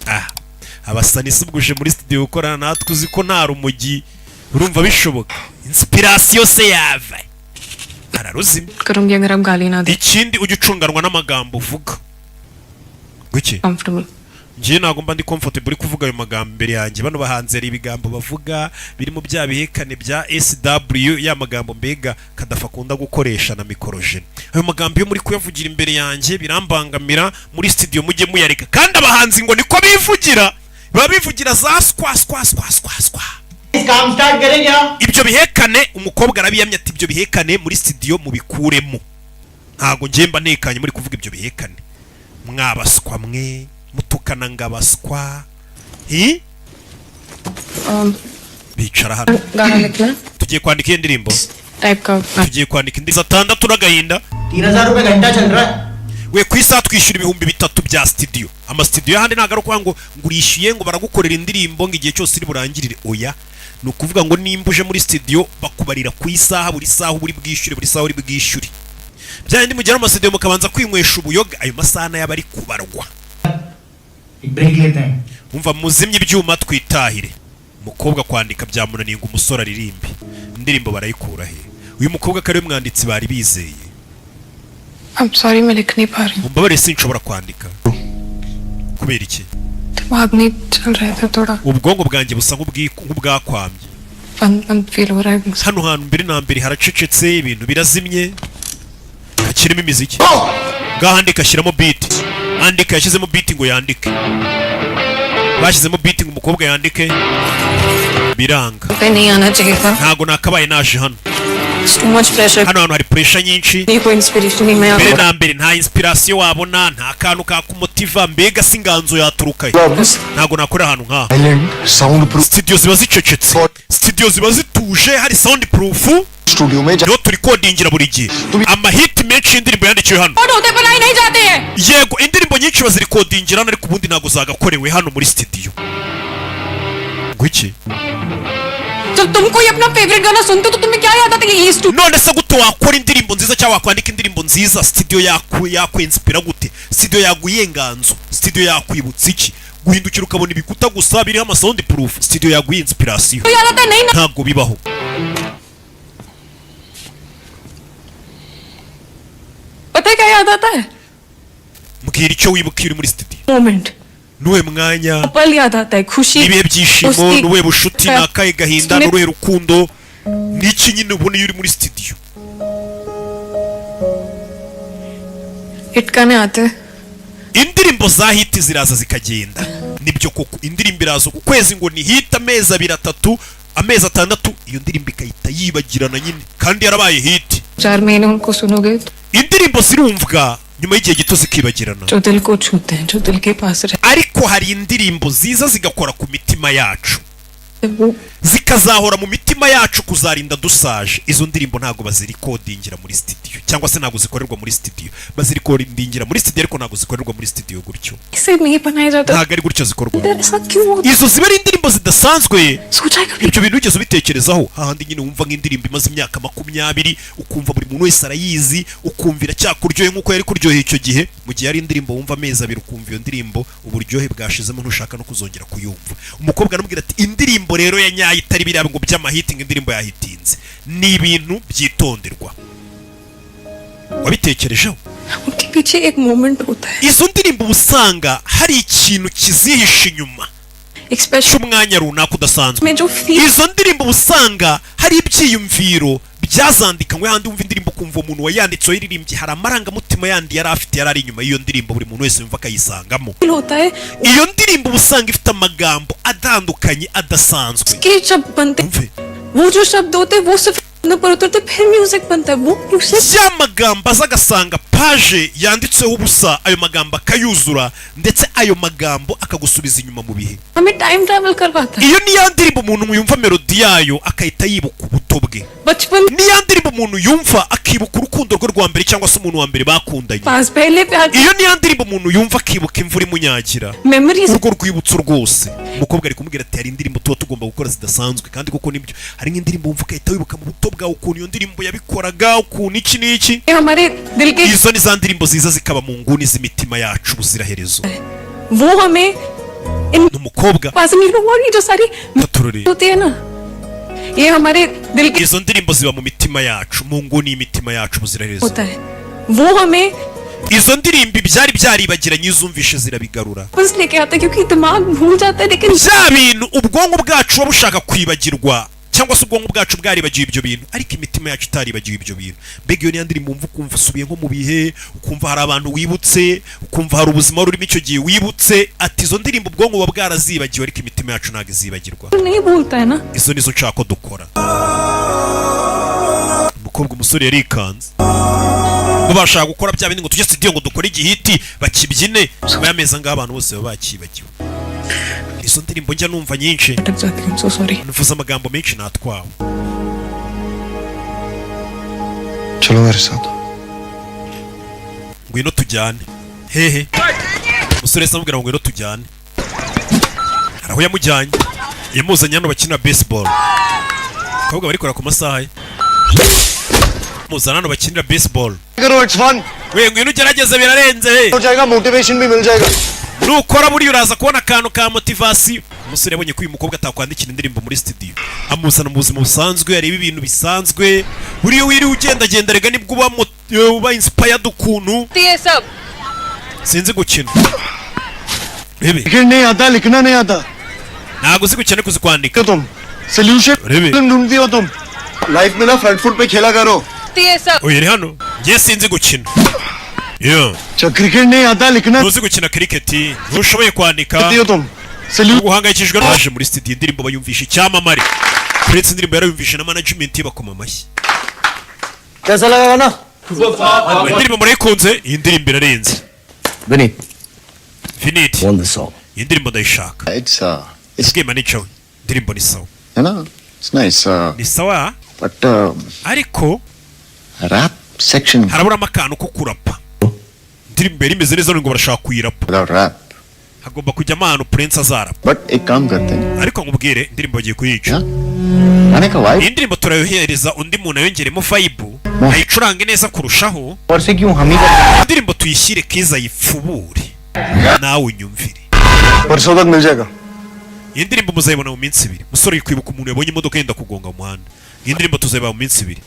Ah, abasani si ubwo uje muri studio gukorana natwe uzi ko nta rumogi, urumva bishoboka? Inspiration se yava? Araruzimya. करूंगी अगर आप गाली ना दें। Ikindi, ujye ucunganwa n'amagambo uvuga guke. Comfortable. Njyewe ntabwo mba ndi comfortable uri kuvuga ayo magambo imbere yanjye. Bano bahanzi hari ibigambo bavuga birimo bya bihekane bya SW, ya magambo mbega Kadafa akunda gukoresha na mikorojene. Ayo magambo iyo muri kuyavugira imbere yanjye birambangamira. Muri studio mujye muyareka. Kandi abahanzi ngo niko bivugira, baba bivugira za skwa skwa skwa skwa skwa. काम start करें क्या? Ibyo bihekane, umukobwa arabiyamye ati ibyo bihekane muri studio mubikuremo, ntabwo njye mba ntekanye muri kuvuga ibyo bihekane. Mwabaswa mwe mutukana ngo abaswa hi. Bicara hano. गाना लिखना है। Tugiye kwandika iyo ndirimbo. Type का। Tugiye kwandika indirimbo atandatu n'agahinda. 3,000 रुपए घंटा चल रहा है। We, ku isaha twishyura 3000 bya studio. Amasitudiyo y'ahandi ntabwo ari ukuvuga ngo ngo urishyuye ngo baragukorera indirimbo ngo igihe cyose uri burangirire. Oya, ni ukuvuga ngo nimba uje muri studio bakubarira ku isaha, buri saha uba uri bwishyure, buri saha uri bwishyure. Bya bindi mugera mu masitudiyo mukabanza kwinywesha ubuyoga, ayo masaha nayo aba ari kubarwa. एक ब्रेक लेते हैं। Umva, muzimye ibyuma twitahire. Umukobwa kwandika byamunaniye ngo umusore aririmbe indirimbo barayikura he? Uyu mukobwa ko ariwe mwanditsi bari bizeye. I'm sorry, मैं लिख नहीं पा रही हूँ। Mumbabarire, sinshobora kwandika. Kubera iki? दिमाग नहीं चल रहा था थोड़ा। Ubwonko bwanjye busa nk'ubwakwamye. बंद बंद फील हो रहा है। Hano hantu mbere na mbere haracecetse, ibintu birazimye, hakirimo imiziki. Ngaho andika, ashyiramo beat, andika. Yashyizemo beat ngo yandike, bashyizemo beat ngo umukobwa yandike, biranga. पे नहीं आना चाहिए था। Ntago nakabaye naje hano. It's too much pressure. Hano hantu hari pressure nyinshi. नहीं, कोई inspiration नहीं मैं Mbere na mbere nta inspiration wabona, nta kantu kakumotiva, mbega si inganzo yaturuka he? Ntago nakorera ahantu nk'aha. Island sound proof. Studio ziba zicecetse, studio ziba zituje, hari sound proof. Studio में Niho turikodingira buri gihe. Amahiti menshi y'indirimbo yandikiwe hano. होते बनाई नहीं जाते हैं। Yego, indirimbo nyinshi bazirikodingira hano, ariko ubundi ntabwo zagakorewe hano muri studio. Ngo iki? जब तुम कोई अपना फेवरेट गाना सुनते हो तो तुम्हें क्या याद आता है कि ये studio? None se gute wakora indirimbo nziza cyangwa wakwandika indirimbo nziza? Studio yakwinspira gute? Studio yaguye inganzo? Studio yakwibutsa iki? Guhindukira ukabona ibikuta gusa biriho ama sound proof, studio yaguye inspiration? याद आता है? नहीं ना। Ntabwo bibaho. पता है क्या याद आता है? Mbwira icyo wibuka iyo uri muri studio. Moment. Nuwe mwanya? पल याद आता है, खुशी। Ibihe byishimo? उसकी- Nubuhe bushuti? Ni akahe gahinda? Nuruhe rukundo? Niki nyine ubona iyo uri muri studio? Hit गाने आते हैं। Indirimbo za hit ziraza zikagenda. Nibyo koko, indirimbo iraza ku kwezi ngo ni hit, amezi abiri, atatu, amezi 6, iyo ndirimbo ikahita yibagirana nyine kandi yarabaye hit. 4 महीने उनको सुनोगे तो Indirimbo zirumvwa, nyuma y'igihe gito zikibagirana. जो दिल को छूते हैं, जो दिल के पास Ariko hari indirimbo ziza zigakora ku mitima yacu, रहते हैं, वो zikazahora mu mitima yacu kuzarinda dusaje. Izo ndirimbo ntabwo bazirikodingira muri studio, cyangwa se ntabwo zikorerwa muri studio. Bazirikodingira muri studio, ariko ntabwo zikorerwa muri studio gutyo. इसे नहीं बनाया जाता। Ntabwo ari gutyo zikorwa. ऐसा क्यों होता? Izo ziba ari indirimbo zidasanzwe. सोचा है कभी? Ibyo bintu wigeze ubitekerezaho? Hahandi nyine wumva nk'indirimbo imaze imyaka 20, ukumva buri muntu wese arayizi, ukumva iracyakuryoheye nk'uko yari kuryoheye icyo gihe, mu gihe ari indirimbo wumva amezi 2 ukumva iyo ndirimbo uburyohe bwashizemo, ntushaka no kuzongera kuyumva. Umukobwa aramubwira ati indirimbo rero ya nyayo itari biriya ngo by'amahiti, ngo indirimbo yahitinze, ni ibintu byitonderwa. Wabitekerejeho? उनके पीछे एक moment होता है। Izo ndirimbo uba usanga hari ikintu kizihishe inyuma एक special cy'umwanya runaka udasanzwe. में जो feel. Izo ndirimbo uba usanga hari ibyiyumviro byazandikanywe. Handi wumva indirimbo ukumva umuntu wayanditse, wayiririmbye, hari amarangamutima yandi yari afite, yari ari inyuma y'iyo ndirimbo, buri muntu wese yumva akayisangamo. होता है। Iyo ndirimbo uba usanga ifite amagambo atandukanye adasanzwe. के शब्द बनते Umve. वो जो शब्द होते हैं वो सिर्फ पर उतरते फिर म्यूजिक बनता है वो music Ya magambo aza agasanga page yanditseho ubusa, ayo magambo akayuzura, ndetse ayo magambo akagusubiza inyuma mu bihe. हमें time travel करवाता है। Iyo ni ya ndirimbo umuntu yumva melody yayo akahita yibuka ubuto bwe. बचपन Ni ya ndirimbo umuntu yumva akibuka urukundo rwe rwa mbere cyangwa se umuntu wa mbere bakundanye. पास पहले प्यार Iyo ni ya ndirimbo umuntu yumva akibuka imvura imunyagira, memories. Urwo rwibutso rwose. Umukobwa ari kumubwira ati hari indirimbo tuba tugomba gukora zidasanzwe, kandi koko nibyo, hari nk'indirimbo wumva ugahita wibuka mu buto bwawe ukuntu iyo ndirimbo yabikoraga, ukuntu iki n'iki. हमारे दिल के Izo ni za ndirimbo ziza zikaba mu nguni z'imitima yacu ubuziraherezo. वो हमें Ni umukobwa. पास नहीं और ये जो सारी Katurore. होती है ना ये हमारे दिल के Izo ndirimbo ziba mu mitima yacu, mu nguni y'imitima yacu ubuziraherezo. होता है वो हमें Izo ndirimbo ibyari byaribagiranye iyo uzumvishe zirabigarura. बस लेके आता है क्योंकि दिमाग भूल जाता है लेकिन Bya bintu ubwonko bwacu buba bushaka kwibagirwa, cyangwa se ubwonko bwacu bwaribagiwe ibyo bintu, ariko imitima yacu itaribagiwe ibyo bintu. Mbega iyo niyo ndirimbo wumva ukumva usubiye nko mu bihe, ukumva hari abantu wibutse, ukumva hari ubuzima wari urimo icyo gihe wibutse. Ati izo ndirimbo ubwonko buba bwarazibagiwe, ariko imitima yacu ntabwo izibagirwa. नहीं भूलता है ना। Izo nizo nshaka ko dukora. Umukobwa, umusore yarikanze bo bashaka gukora bya bindi ngo tujye studio ngo dukore igihiti bakibyine, nyuma y'amezi angahe abantu bose baba bakibagiwe. Izo ndirimbo njya numva nyinshi. अटक जाती हूँ, so sorry. Mvuze amagambo menshi, natwawe. चलो मेरे साथ। Ngwino tujyane. Hehe? Umusore yahise amubwira ngo ngwino tujyane. Hari aho yamujyanye, yamuzanye hano bakina baseball. Abakobwa barikora ku masaha ye, muzana hano bakinira baseball. करो, it's fun. We, ngwino ugerageze, birarenze he. हो जाएगा, motivation भी मिल जाएगा। Nukora buriya uraza kubona akantu ka motivation. Umusore yabonye ko uyu mukobwa atakwandikira indirimbo muri studio, amuzana mu buzima busanzwe areba ibintu bisanzwe. Buriya wiriwe ugendagenda rega nibwo uba inspired ukuntu. ये सब Sinzi gukina, rebe. लिखना नहीं आता, लिखना नहीं आता। Ntabwo uzi gukina ariko uzi kwandika. तो तुम solution rebe. ढूंढती हो तुम लाइफ में ना, फ्रंट फुट पे खेला करो। ये सब Uyu ari hano, njye sinzi gukina. Yeah. अच्छा, क्रिकेट नहीं आता, लिखना Ntuzi gukina cricket, ntushoboye kwandika. आती हो तुम solution Guhangayikishijwe baje muri studio, indirimbo bayumvisha icyamamare Prince, indirimbo yarayumvishe na management ye bakoma amashyi. कैसा लगा ना? Indirimbo murayikunze? Iyi ndirimbo irarenze. Vineet. Vinit. Want this song. Iyi ndirimbo ndayishaka. It's it's Bwiye manager we, indirimbo ni sawa. है ना, it's nice. Ni sawa. But ariko rap section. Haraburamo akantu ko kurapa. Indirimbo yari imeze neza none ngo barashaka kuyirapa. Without rap. Hagomba kujyamo ahantu Prince azarapa. But एक काम करते हैं। Ariko nkubwire, indirimbo bagiye kuyica. गाने का vibe Iyi ndirimbo turayohereza undi muntu ayongeremo vibe, ayicurange neza kurushaho. और से क्यों हम ही कर Indirimbo tuyishyire Kiza ayipfubure, nawe unyumvire. परसों तक मिल जाएगा। Iyi ndirimbo muzayibona mu minsi 2. Musore uri kwibuka umuntu yabonye imodoka yenda kugonga mu muhanda. Iyi ndirimbo tuzayibona mu minsi 2.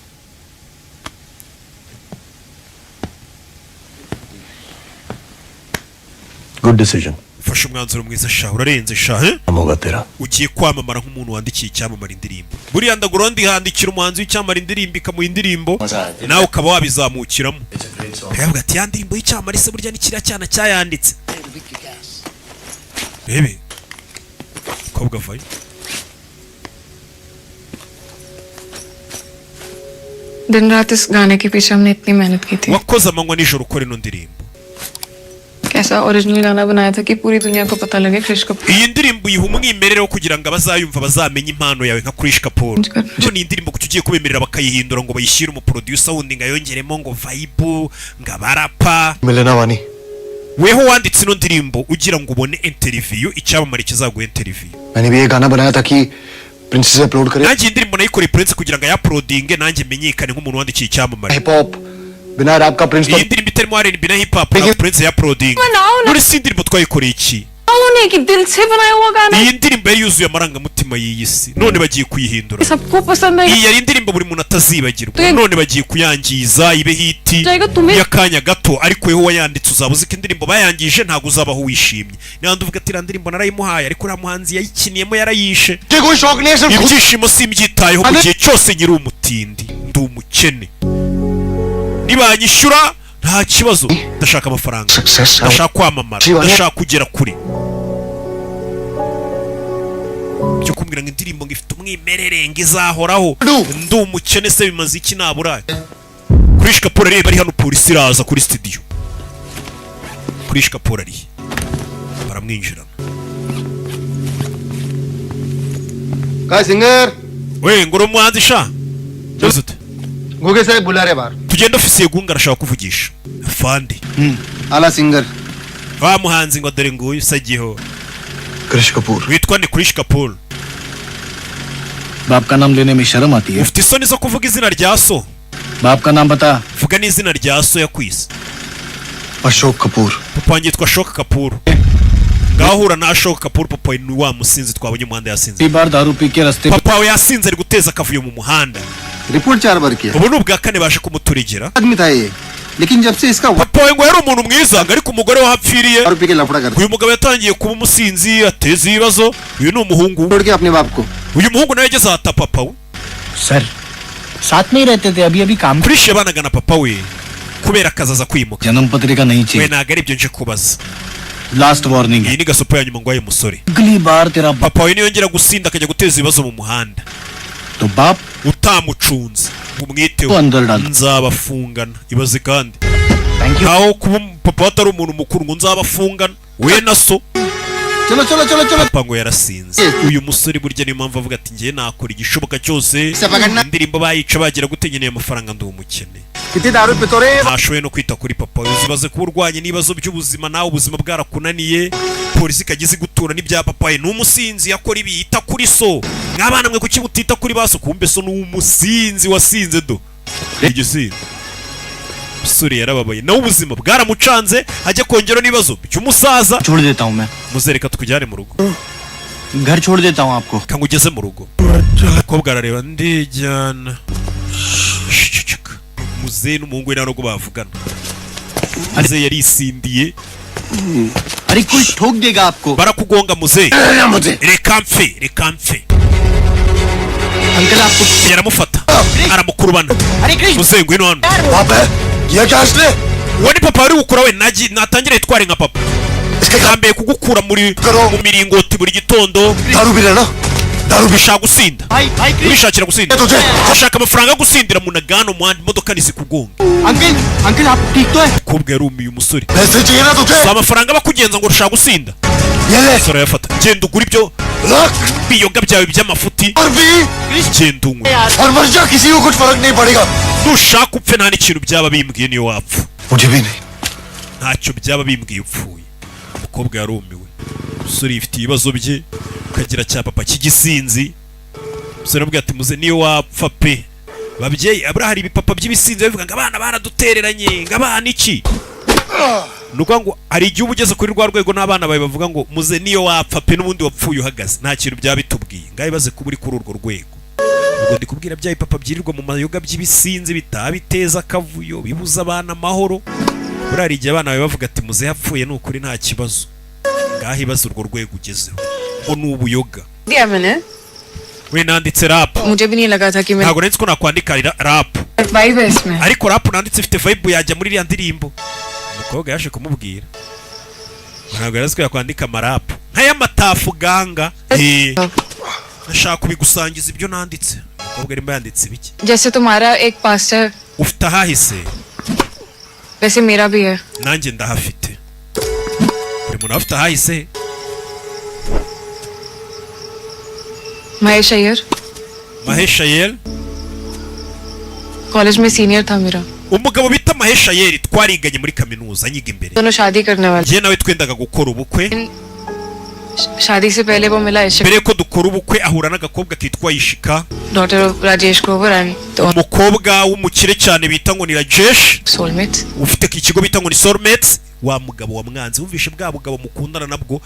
Good decision. Ufashe umwanzuro mwiza sha, urarenze sha, eh? होगा तेरा। Ugiye kwamamara nk'umuntu wandikiye icyamamare indirimbo. Buriya ndagura handikira umuhanzi w'icyamamare indirimbo, ikamuha indirimbo, nawe ukaba wabizamukiramo. Akavuga ati ya ndirimbo y'icyamamare se burya ni kiriya cyana cyayanditse. Rebe kobwa vayo. दिन रात इस गाने के पीछे हमने इतनी मेहनत की थी। Wakoze amanywa nijoro ukora ino ndirimbo. कैसा ओरिजिनल गाना बनाया था कि पूरी दुनिया को पता लगे Krish Kapoor Iyi ndirimbo uyiha umwimerere wo kugira ngo abazayumva bazamenye impano yawe nka Krish Kapoor. None iyi ndirimbo kuki ugiye kubemerera bakayihindura ngo bayishyire umuproducer wundi ngo ayongeremo ngo vibe ngo abarapa? मिले वानी। Weho wanditse ino ndirimbo ugira ngo ubone interview, icyamamare kizaguha interview. मैंने भी ये गाना बनाया था कि princess upload करे। Nanjye iyi ndirimbo nayikoreye Prince kugira ngo ayaplodinge, nanjye menyekane nk'umuntu wandikiye icyamamare. Hip hop बिना रैप का प्रिंस तो Iyi ndirimbo itarimo R&B na hip hop ntabwo Prince yaplodinga. None si indirimbo twayikoreye iki? उन्हें कि दिल से बनाया हुआ गाना Iyi ndirimbo yari yuzuye amarangamutima y'iyi si, none bagiye kuyihindura. सबको पसंद है। Iyi yari indirimbo buri muntu atazibagirwa, none bagiye kuyangiza ibe hit y'akanya gato, ariko weho wayanditse uzaba uzi ko indirimbo bayangije, ntabwo uzabaho wishimye. Niba uvuga ati iriya ndirimbo narayimuhaye, ariko uriya muhanzi yayikiniyemo yarayishe. कोई शौक नहीं है सिर्फ खुद Ibyishimo simbyitayeho mu gihe cyose nyiri umutindi, ndi umukene. Nibanyishyura nta kibazo, ndashaka amafaranga, ndashaka kwamamara, ndashaka kugera kure. Byo Kumbwira ngo indirimbo ngo ifite umwimerere, ngo izahoraho, ndi umukene se bimaze iki? Naburaye. Krish Kapoor areba ari hano, polisi iraza kuri studio. Krish Kapoor ari, baramwinjirana. का singer. We, ngo uri umuhanzi sha? Byose ute? Guge साहब बुला रहे बाहर। Tugende, ofisiye Gunga arashaka kuvugisha afande. आला singer. Wa muhanzi ngo dore nguyu usagiho. Krish Kapoor. Witwa ni Krish Kapoor. बाप का नाम लेने में शर्म आती है। Ufite isoni zo kuvuga izina rya so. बाप का नाम बता। Vuga n'izina rya so yakwise. Ashok Kapoor. Papa wanjye yitwa Ashok Kapoor. Ngaho hura na Ashok Kapoor. Papa ni wa musinzi twabonye umuhanda yasinze. बार दारू पी के रास्ते Papa we yasinze, ari guteza akavuyo mu muhanda. Report चार बार किया। Ubu ni ubwa kane baje kumuturigera. आदमी था ये, लेकिन जब से इसका Papa we ngo yari umuntu mwiza, ngo ariko umugore we ahapfiriye, दारू पी के लफड़ा करता uyu mugabo yatangiye kuba umusinzi, ateza ibibazo. Uyu ni umuhungu. छोड़ के अपने बाप को। Uyu muhungu nawe yageze ahata papa we. Sir, साथ में ही रहते थे, अभी अभी काम Krish yabanaga na papa we, kubera akazi aza kwimuka. जन्म पत्रिका नहीं We, चाहिए। ntabwo ari ibyo nje kubaza. Last warning है। Iyi ni gasopo ya nyuma ngo ayo musore. अगली बार तेरा बाप Papa we niyongera gusinda akajya guteza ibibazo mu muhanda, तो बाप utamucunze ngo umwiteho, को अंदर डाल। nzabafungana. Ibaze kandi Thank you. nkaho kuba papa atari umuntu mukuru, ngo nzabafungana we na so. चलो चलो चलो चलो। Papa ngo yarasinze. Uyu musore burya niyo mpamvu avuga ati ngiye nakora igishoboka cyose, Sapagana. indirimbo bayica bagira gute, nkeneye amafaranga, ndi umukene. कितनी दारू पीते रे? Ntashoboye no kwita kuri papa. Uzibaze kuba urwanye n'ibibazo by'ubuzima, nawe ubuzima bwarakunaniye, polisi ikajya izi gutura n'ibya papa we ni umusinzi, yakora ibi, yita kuri so. Mwabana mwe, kuki mutita kuri ba so? Kumbe so ni umusinzi wasinze do igisinzi. Umusore yarababaye, nawe ubuzima bwaramucanze, ajya kongera n'ibibazo by'umusaza. छोड़ देता हूँ मैं। Muzereka tukujyane mu rugo. घर छोड़ देता हूँ आपको। Kangugeze mu rugo. Umukobwa arareba, ndijyana. Shh, muzehe n'umuhungu we nta nubwo bavugana, muzehe yarisindiye. अरे, कोई ठोक देगा आपको। Barakugonga muzehe. Reka mpfe, reka mpfe. Uncle, आपको Yaramufata aramukurubana. अरे कृष्ण। Muzehe, ngwino hano. बाप है ये क्या असले? Uwo ni papa wari gukura we natangire yitware nka papa. Yambaye kugukura muri mu miringoti buri gitondo. दारू पी रहा ना, दारू पी। Ushaka gusinda? भाई, भाई कृष्ण। Urishakira gusinda? तुझे Ushaka amafaranga yo gusindira mu nagano muhanda, imodoka ntizikugonge. Uncle, uncle, आप ठीक तो है? Umukobwa yarumiye umusore. पैसे चाहिए ना तुझे? Si amafaranga bakugenza ngo ushaka gusinda? ये ले। Umusore arayafata, genda ugura ibyo रख। biyoga byawe by'amafuti. और भी Genda unywe. और मर जा, किसी को कुछ फर्क नहीं पड़ेगा। Nushaka upfe, nta n'ikintu byaba bimbwiye niyo wapfa. मुझे भी नहीं। Ntacyo byaba bimbwiye upfuye. Umukobwa yarumiwe, umusore yifitiye ibibazo bye, ukagira cya papa cy'igisinzi. Umusore aramubwira ati muze, niyo wapfa pe. Babyeyi, abura hari ibipapa by'ibisinzi babivuga ngo abana baradutereranye, ngo abana iki. Ni ukuvuga ngo hari igihe uba ugeze kuri rwa rwego n'abana bawe bavuga ngo muze, niyo wapfa pe, n'ubundi wapfuye uhagaze, nta kintu byaba bitubwiye. Ngaho ibaze kuba uri kuri urwo rwego. Ubwo ndi kubwira bya bipapa byirirwa mu mayoga by'ibisinzi, bitaha biteza akavuyo, bibuza abana amahoro. Buriya hari igihe abana bawe bavuga ati muze yapfuye, ni ukuri nta kibazo. Ngaho ibaze urwo rwego ugezeho ngo ni ubuyoga. दिया मैंने। We, nanditse rap. मुझे भी नहीं लगा था कि मैं Ntabwo nari nzi ko nakwandika rap. Vibe है इसमें। Ariko rap nanditse ifite vibe yajya muri iriya ndirimbo. Umukobwa yaje kumubwira, ntabwo yari azi ko yakwandika amarap nk'ay'amatafu ganga. Eh, ndashaka kubigusangiza ibyo nanditse. Umukobwa arimo yanditse ibiki? जैसे तुम्हारा एक पास्ट है, Ufite ahahise, वैसे मेरा भी है। Nanjye ndahafite. Buri muntu afite ahahise. Mahesh Iyer. Mahesh Iyer. College में सीनियर था मेरा। Umugabo bita Mahesh Iyer twariganye muri kaminuza, nyiga imbere. दोनों शादी करने वाले। Njye nawe twendaga gukora ubukwe. शादी से पहले वो मिला Ishika, Mbere yuko dukora ubukwe ahura n'agakobwa kitwa Ishika, daughter of Rajesh Grover and umukobwa w'umukire cyane bita ngo ni Rajesh, soulmates. Ufite ikigo bita ngo ni Soulmates. Wa mugabo wa mwanzi, wumvishe bwa bugabo mukundana nabwo,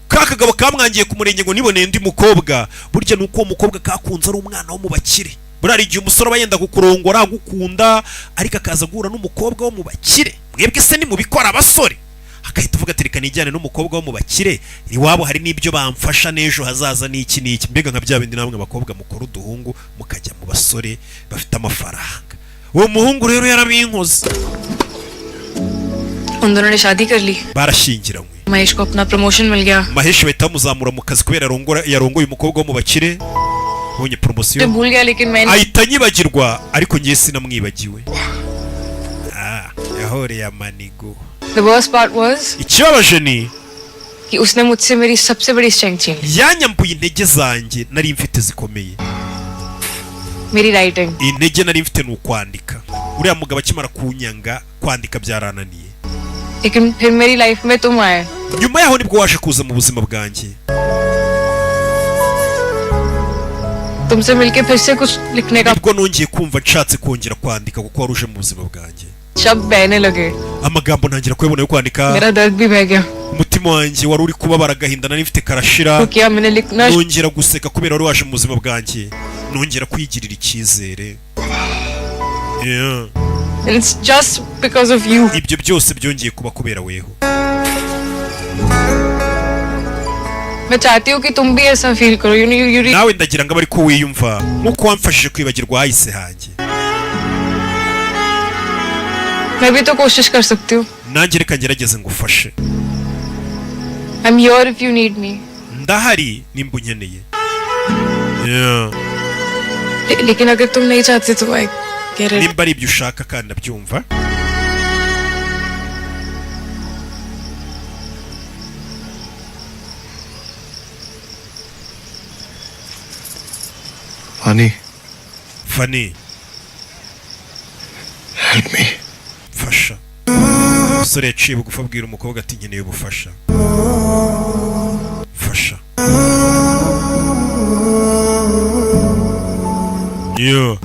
ka kagabo kamwangiye ku murenge ngo niboneye undi mukobwa. Burya ni uko uwo mukobwa kakunze ari umwana wo mu bakire. Buriya hari igihe umusore aba yenda kukurongora agukunda, ariko akaza guhura n'umukobwa wo mu bakire. Mwebwe se nimubikora abasore? Agahita avuga ati reka nijyane n'umukobwa wo mu bakire, iwabo hari n'ibyo bamfasha n'ejo hazaza n'iki n'iki. Mbega nka bya bindi namwe abakobwa mukora uduhungu mukajya mu basore bafite amafaranga. Uwo muhungu rero yarabinkoze. उन दोनों ने शादी कर ली। Barashyingiranywe. Mahesh को अपना प्रमोशन मिल गया। Mahesh bahita bamuzamura mu kazi kubera yarongoye umukobwa wo mu bakire, ubonye मुझे promotion. भूल गया लेकिन मैंने Ahita anyibagirwa, ariko ngiye sinamwibagiwe. Ah, yahoreye amanigo. The worst part was Ikibabaje ni कि उसने मुझसे मेरी सबसे बड़ी strength छीन ली। Yanyambuye intege zanjye nari mfite zikomeye. मेरी writing. Intege nari mfite ni ukwandika. Uriya mugabo akimara kunyanga, kwandika byarananiye. लेकिन फिर मेरी लाइफ में तुम आए। Nyuma yaho nibwo waje kuza mu buzima bwanjye. तुमसे मिलके फिर से कुछ लिखने का Nibwo nongeye kumva nshatse kongera kwandika, kuko wari uje mu buzima bwanjye. शब्द बहने लगे। Amagambo ntangira kuyabona yo kwandika. मेरा दर्द भी बह गया। Umutima wanjye wari uri kubabara, agahinda nari mfite karashira. तो किया मैंने लिखना Nongera guseka kubera wari waje mu buzima bwanjye, nongera kwigirira icyizere. Yeah. It's just because of you. Ibyo byose byongeye kuba kubera weho. मैं चाहती हूँ कि तुम भी ऐसा फील करो, you know you Nawe ndagira ngo abe ariko wiyumva nk'uko wamfashije kwibagirwa ahahise hanjye. मैं भी तो कोशिश कर सकती हूँ। Nanjye reka ngerageze ngufashe. I am here if you need me. Ndahari nimba unkeneye. Yeah. लेकिन अगर तुम नहीं चाहते तो I get it. Nimba ari ibyo ushaka kandi ndabyumva. Fani, Fani, help me. Mfasha. Umusore yaciye bugufi abwira umukobwa ati nkeneye ubufasha, mfasha. Yo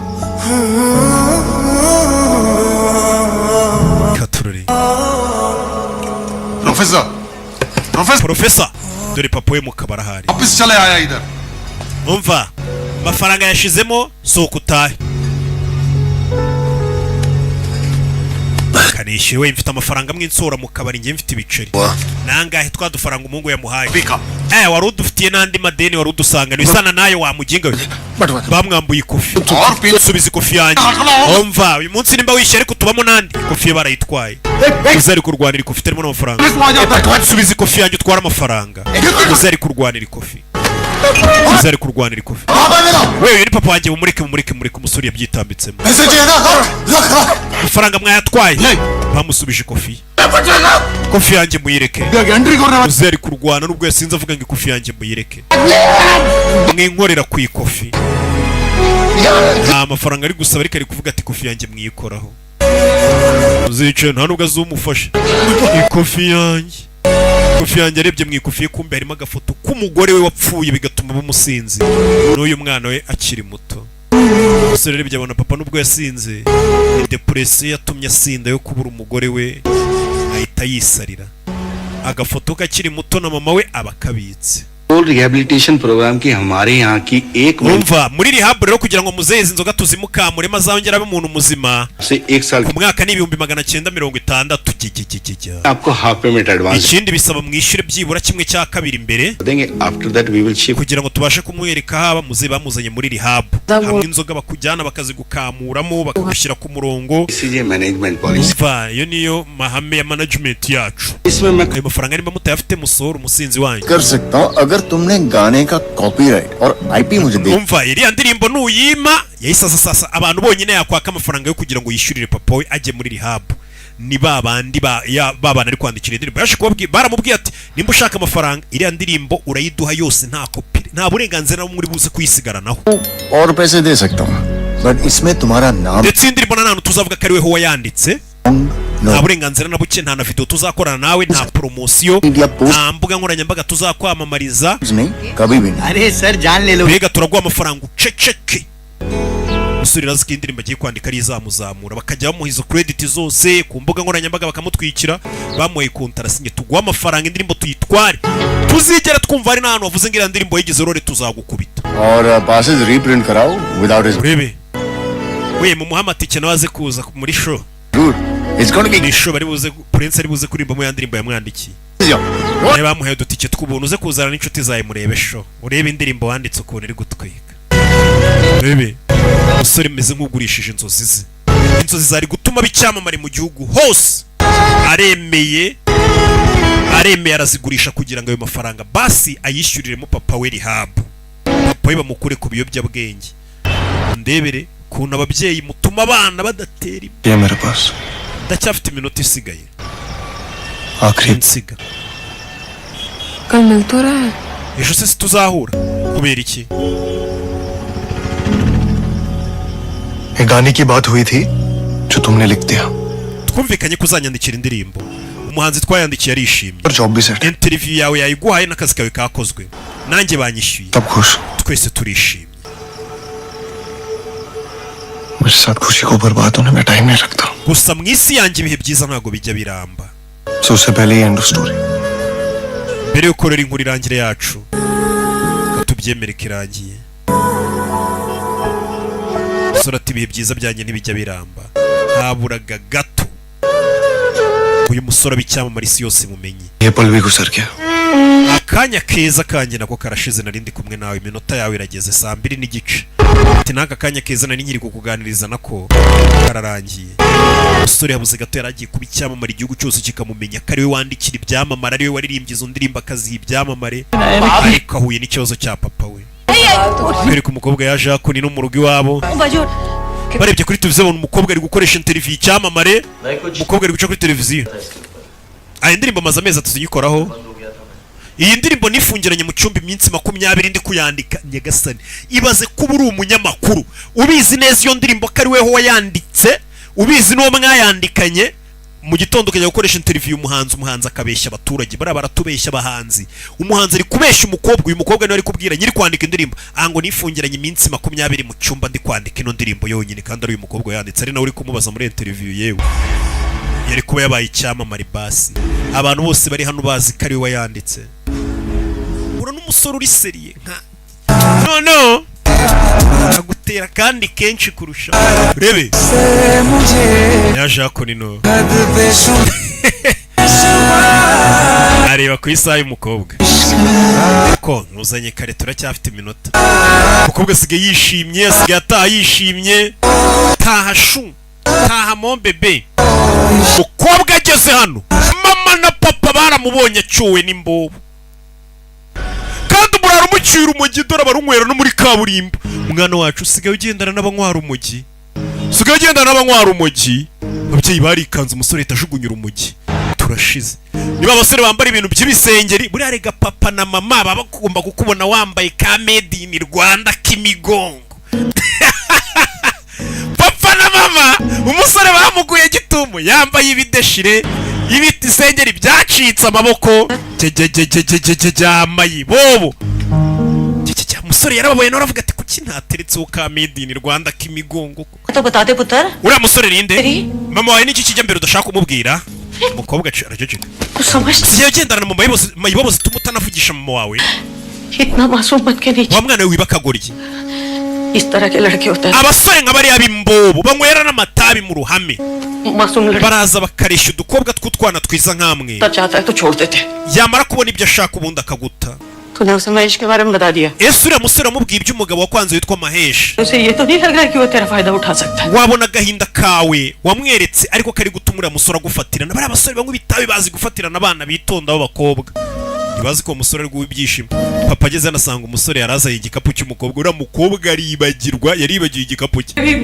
katurore. Professor, professor. Profesa, dore papa we mu kabari ahari. वापस चले आया इधर। Umva, amafaranga yashizemo, sohoka utahe, kanishyuwe. We mfite amafaranga amwe nsora mu kabari, njye mfite ibiceri nangahe twa dufaranga umuhungu yamuhaye. Wari udufitiye n'andi madeni wari udusanga isana nayo wa muginga we. Bamwambuye ikofi. Subiza ikofi yanjye. Umva, uyu munsi nimba wishyuye ariko tubamo n'andi. Ikofi ye barayitwaye. Uze ari kurwanira ikofi itarimo n'amafaranga. Subiza ikofi yanjye utware amafaranga. Uze ari kurwanira ikofi, uze ari kurwanira ikofi. We, uyu ni papa wanjye, mumureke, mumureke, mumureke. Umusore yabyitambitsemo, amafaranga mwayatwaye. Bamusubije ikofi. Ikofi yanjye muyireke. Uze ari kurwana nubwo yasinze, avuga ngo ikofi yanjye muyireke, mwinkorera ku ikofi. Nta mafaranga ari gusaba, ariko ari kuvuga ati ikofi yanjye mwiyikoraho. Uzicaye nta nubwo azumufashe. Ikofi yanjye, ikofi yanjye. Arebye mu ikofi ye, kumbe harimo agafoto k'umugore we wapfuye, bigatuma aba umusinzi, n'uyu mwana we akiri muto. Umusore arebye abona papa nubwo yasinze ni depression yatumye asinda yo kubura umugore we, ahita yisarira. Agafoto kakiri muto na mama we aba akabitse. Rehabilitation programme की हमारे यहाँ की एक Umva, muri rehab rero, kugira ngo muzehe izi nzoga tuzimukamure maze azongere abe umuntu muzima, से एक साल ku mwaka ni 960,000 gigigigijya. आपको half payment advance Ikindi bisaba mwishyure byibura kimwe cya kabiri mbere, देंगे, after that we will shift. Kugira ngo tubashe kumwereka haba muzehe bamuzanye muri rehab, hamwe inzoga bakujyana bakazigukamuramo, bakagushyira ku murongo. इसीलिए management policy. Umva, iyo niyo mahame ya management yacu. इसमें मैं Ayo mafaranga nimba mutayafite, musohora umusinzi wanyu. कर सकता हूँ अगर तुमने गाने का कॉपीराइट और आईपी मुझे दे। Umva, iriya ndirimbo nuyima. Yahise aza sasa, abantu bonyine yakwaka amafaranga yo kugira ngo yishyurire papa we ajye muri rehab ni ba bandi ba ya ba bana ari kwandikira indirimbo. Yaje kubabwira, baramubwiye ati nimba ushaka amafaranga, iriya ndirimbo urayiduha yose, nta kopi, nta burenganzira na bumwe uri buze kuyisigaranaho. और पैसे दे सकता हूँ, बट इसमें तुम्हारा नाम Ndetse iyi ndirimbo nta hantu tuzavuga ko ari weho wayanditse, nta burenganzira na buke, nta na video tuzakorana nawe, nta promotion, nta mbuga nkoranyambaga tuzakwamamariza. नहीं, कभी भी नहीं। अरे सर, जान ले लो। Mbega turaguha amafaranga uceceke. Umusore arazi ko indirimbo agiye kwandika ari izamuzamura, bakajya bamuha izo credit zose ku mbuga nkoranyambaga, bakamutwikira. Bamuhaye kontara, sinye tuguha amafaranga, indirimbo tuyitware, tuzigera twumva hari n'ahantu wavuze ngo iriya ndirimbo yigize rore, tuzagukubita. और passes reprint कराओ without his Urebe we, mumuhe amatike nawe aze kuza muri show. Dude, it's gonna be Ni show bari buze, Prince ari buze kuririmba ya ndirimbo yamwandikiye. Nawe bamuhaye udutike tw'ubuntu, uze kuzana n'inshuti zawe murebe show, urebe indirimbo wanditse ukuntu iri gutwika. Urebe umusore meze nk'ugurishije inzozi ze, inzozi zari gutuma aba icyamamare mu gihugu hose. Aremeye, aremeye. Yaremeye arazigurisha kugira ngo ayo mafaranga basi ayishyuriremo papa we rehab, papa we bamukure ku biyobyabwenge. Ndebere ukuntu ababyeyi mutuma abana badatera imbere. ये मेरे पास Ndacyafite iminota isigaye. आखिरी। Nsiga. कल मिल तो रहा है। Ejo se tuzahura kubera iki? एक गाने की बात हुई थी जो तुमने लिख दिया। Twumvikanye ko uzanyandikira indirimbo. Umuhanzi twayandikiye arishimye. और जॉब भी set. Interview yawe yayiguhaye n'akazi kawe kakozwe, nanjye banyishyuye. सब खुश। Twese turishimye. मेरे साथ खुशी को बर्बाद होने में टाइम नहीं रखता। Gusa mu isi yanjye ibihe byiza ntabwo bijya biramba. सो उससे पहले ही end of story. Mbere y'uko rero inkuru irangire yacu, reka tubyemere ko irangiye. Umusore ati ibihe byiza byanjye ntibijya biramba. Haburaga gato uyu musore aba icyamamare, isi yose imumenye. ये पल भी गुजर गया। Akanya keza kanjye nako karashize, nari ndi kumwe nawe. Iminota yawe irageze saa 2:30. Ati n'aka kanya keza nari nkiri kukuganiriza nako kararangiye. Umusore yabuze gato, yari agiye kuba icyamamare, igihugu cyose kikamumenya ko ariwe wandikira ibyamamare, ariwe waririmbye izo ndirimbo akaziha ibyamamare, ariko ahuye n'ikibazo cya papa we. Kwereka umukobwa yaje hakuno no mu rugo iwabo, barebye kuri televiziyo babona umukobwa ari gukoresha interview icyamamare. Umukobwa ari guca kuri televiziyo. Aya ndirimbo amaze amezi 3 nyikoraho. Iyi ndirimbo nifungiranye mu cyumba iminsi 20 ndi kuyandika. Nyagasani, ibaze kuba uri umunyamakuru ubizi neza iyo ndirimbo ko ari weho wayanditse, ubizi n'uwo mwayandikanye, mu gitondo ukajya gukoresha interview umuhanzi, umuhanzi akabeshya abaturage. Bariya baratubeshya abahanzi. Umuhanzi ari kubeshya umukobwa, uyu mukobwa niwe ari kubwira nyiri kwandika indirimbo aha ngo nifungiranye iminsi 20 mu cyumba ndi kwandika ino ndirimbo yonyine, kandi ari uyu mukobwa yanditse, ari nawe uri kumubaza muri interview. Yewe, yari kuba yabaye icyamamare basi abantu bose bari hano bazi ko ari we wayanditse. Ura n'umusore uri sérieux nka noneho agutera kandi kenshi kurusha. Urebe yaje hakuno areba ku isaha y'umukobwa ko ntuzanye kare, turacyafite iminota. Umukobwa asigaye yishimye, asigaye ataha yishimye. Taha shu, taha mon bébé. Umukobwa ageze hano, mama na papa baramubonye acyuwe n'imbobo, kandi umurara umucyura urumogi, dore abarunywera no muri kaburimbo. Umwana wacu usigaye ugendana n'abanywa urumogi, usigaye ugendana n'abanywa urumogi. Ababyeyi barikanze, umusore ahita ajugunya urumogi. Turashize. Niba abasore bambara ibintu by'ibisengeri, buriya rega papa na mama baba bagomba kukubona wambaye ka made in Rwanda k'imigongo. Papa na mama, umusore bamuguye gitumo yambaye ibideshire, ibiti isengeri byacitse amaboko, yambaye bobo. Umusore yarababaye nawe aravuga ati kuki ntateretseho ka made in Rwanda k'imigongo? तो बता दे पुत्र। Uriya musore ninde? Mama wawe niki kijya mbere udashaka kumubwira? Umukobwa araceceka. तू समझ Sigaye ugendana mu mayibobo zituma utanavugisha mama wawe. इतना मासूम बन के नहीं Wa mwana we wiba akagoryi. इस तरह के लड़के होते हैं। Abasore nka bariya b'imbobo banywera n'amatabi mu ruhame मासूम लड़का baraza bakareshya udukobwa tw'utwana twiza nk'amwe. चाहता है तो छोड़ देते। Yamara kubona ibyo ashaka ubundi akaguta. तूने उसे महेश के बारे में बता दिया? Ese uriya musore wamubwiye iby'umugabo wakwanze witwa Mahesh? उसे ये तो नहीं लग रहा है कि वो तेरा फायदा उठा सकता है? Wabona agahinda kawe wamweretse ariko kari gutuma uriya musore agufatirana. Bariya basore banywa ibitabi bazi gufatirana abana bitonda b'abakobwa, ntibazi ko uwo musore ari guha ibyishimo. Papa ageze hano asanga umusore yari azanye igikapu cy'umukobwa. Uriya mukobwa aribagirwa, yaribagiwe igikapu cye. अभी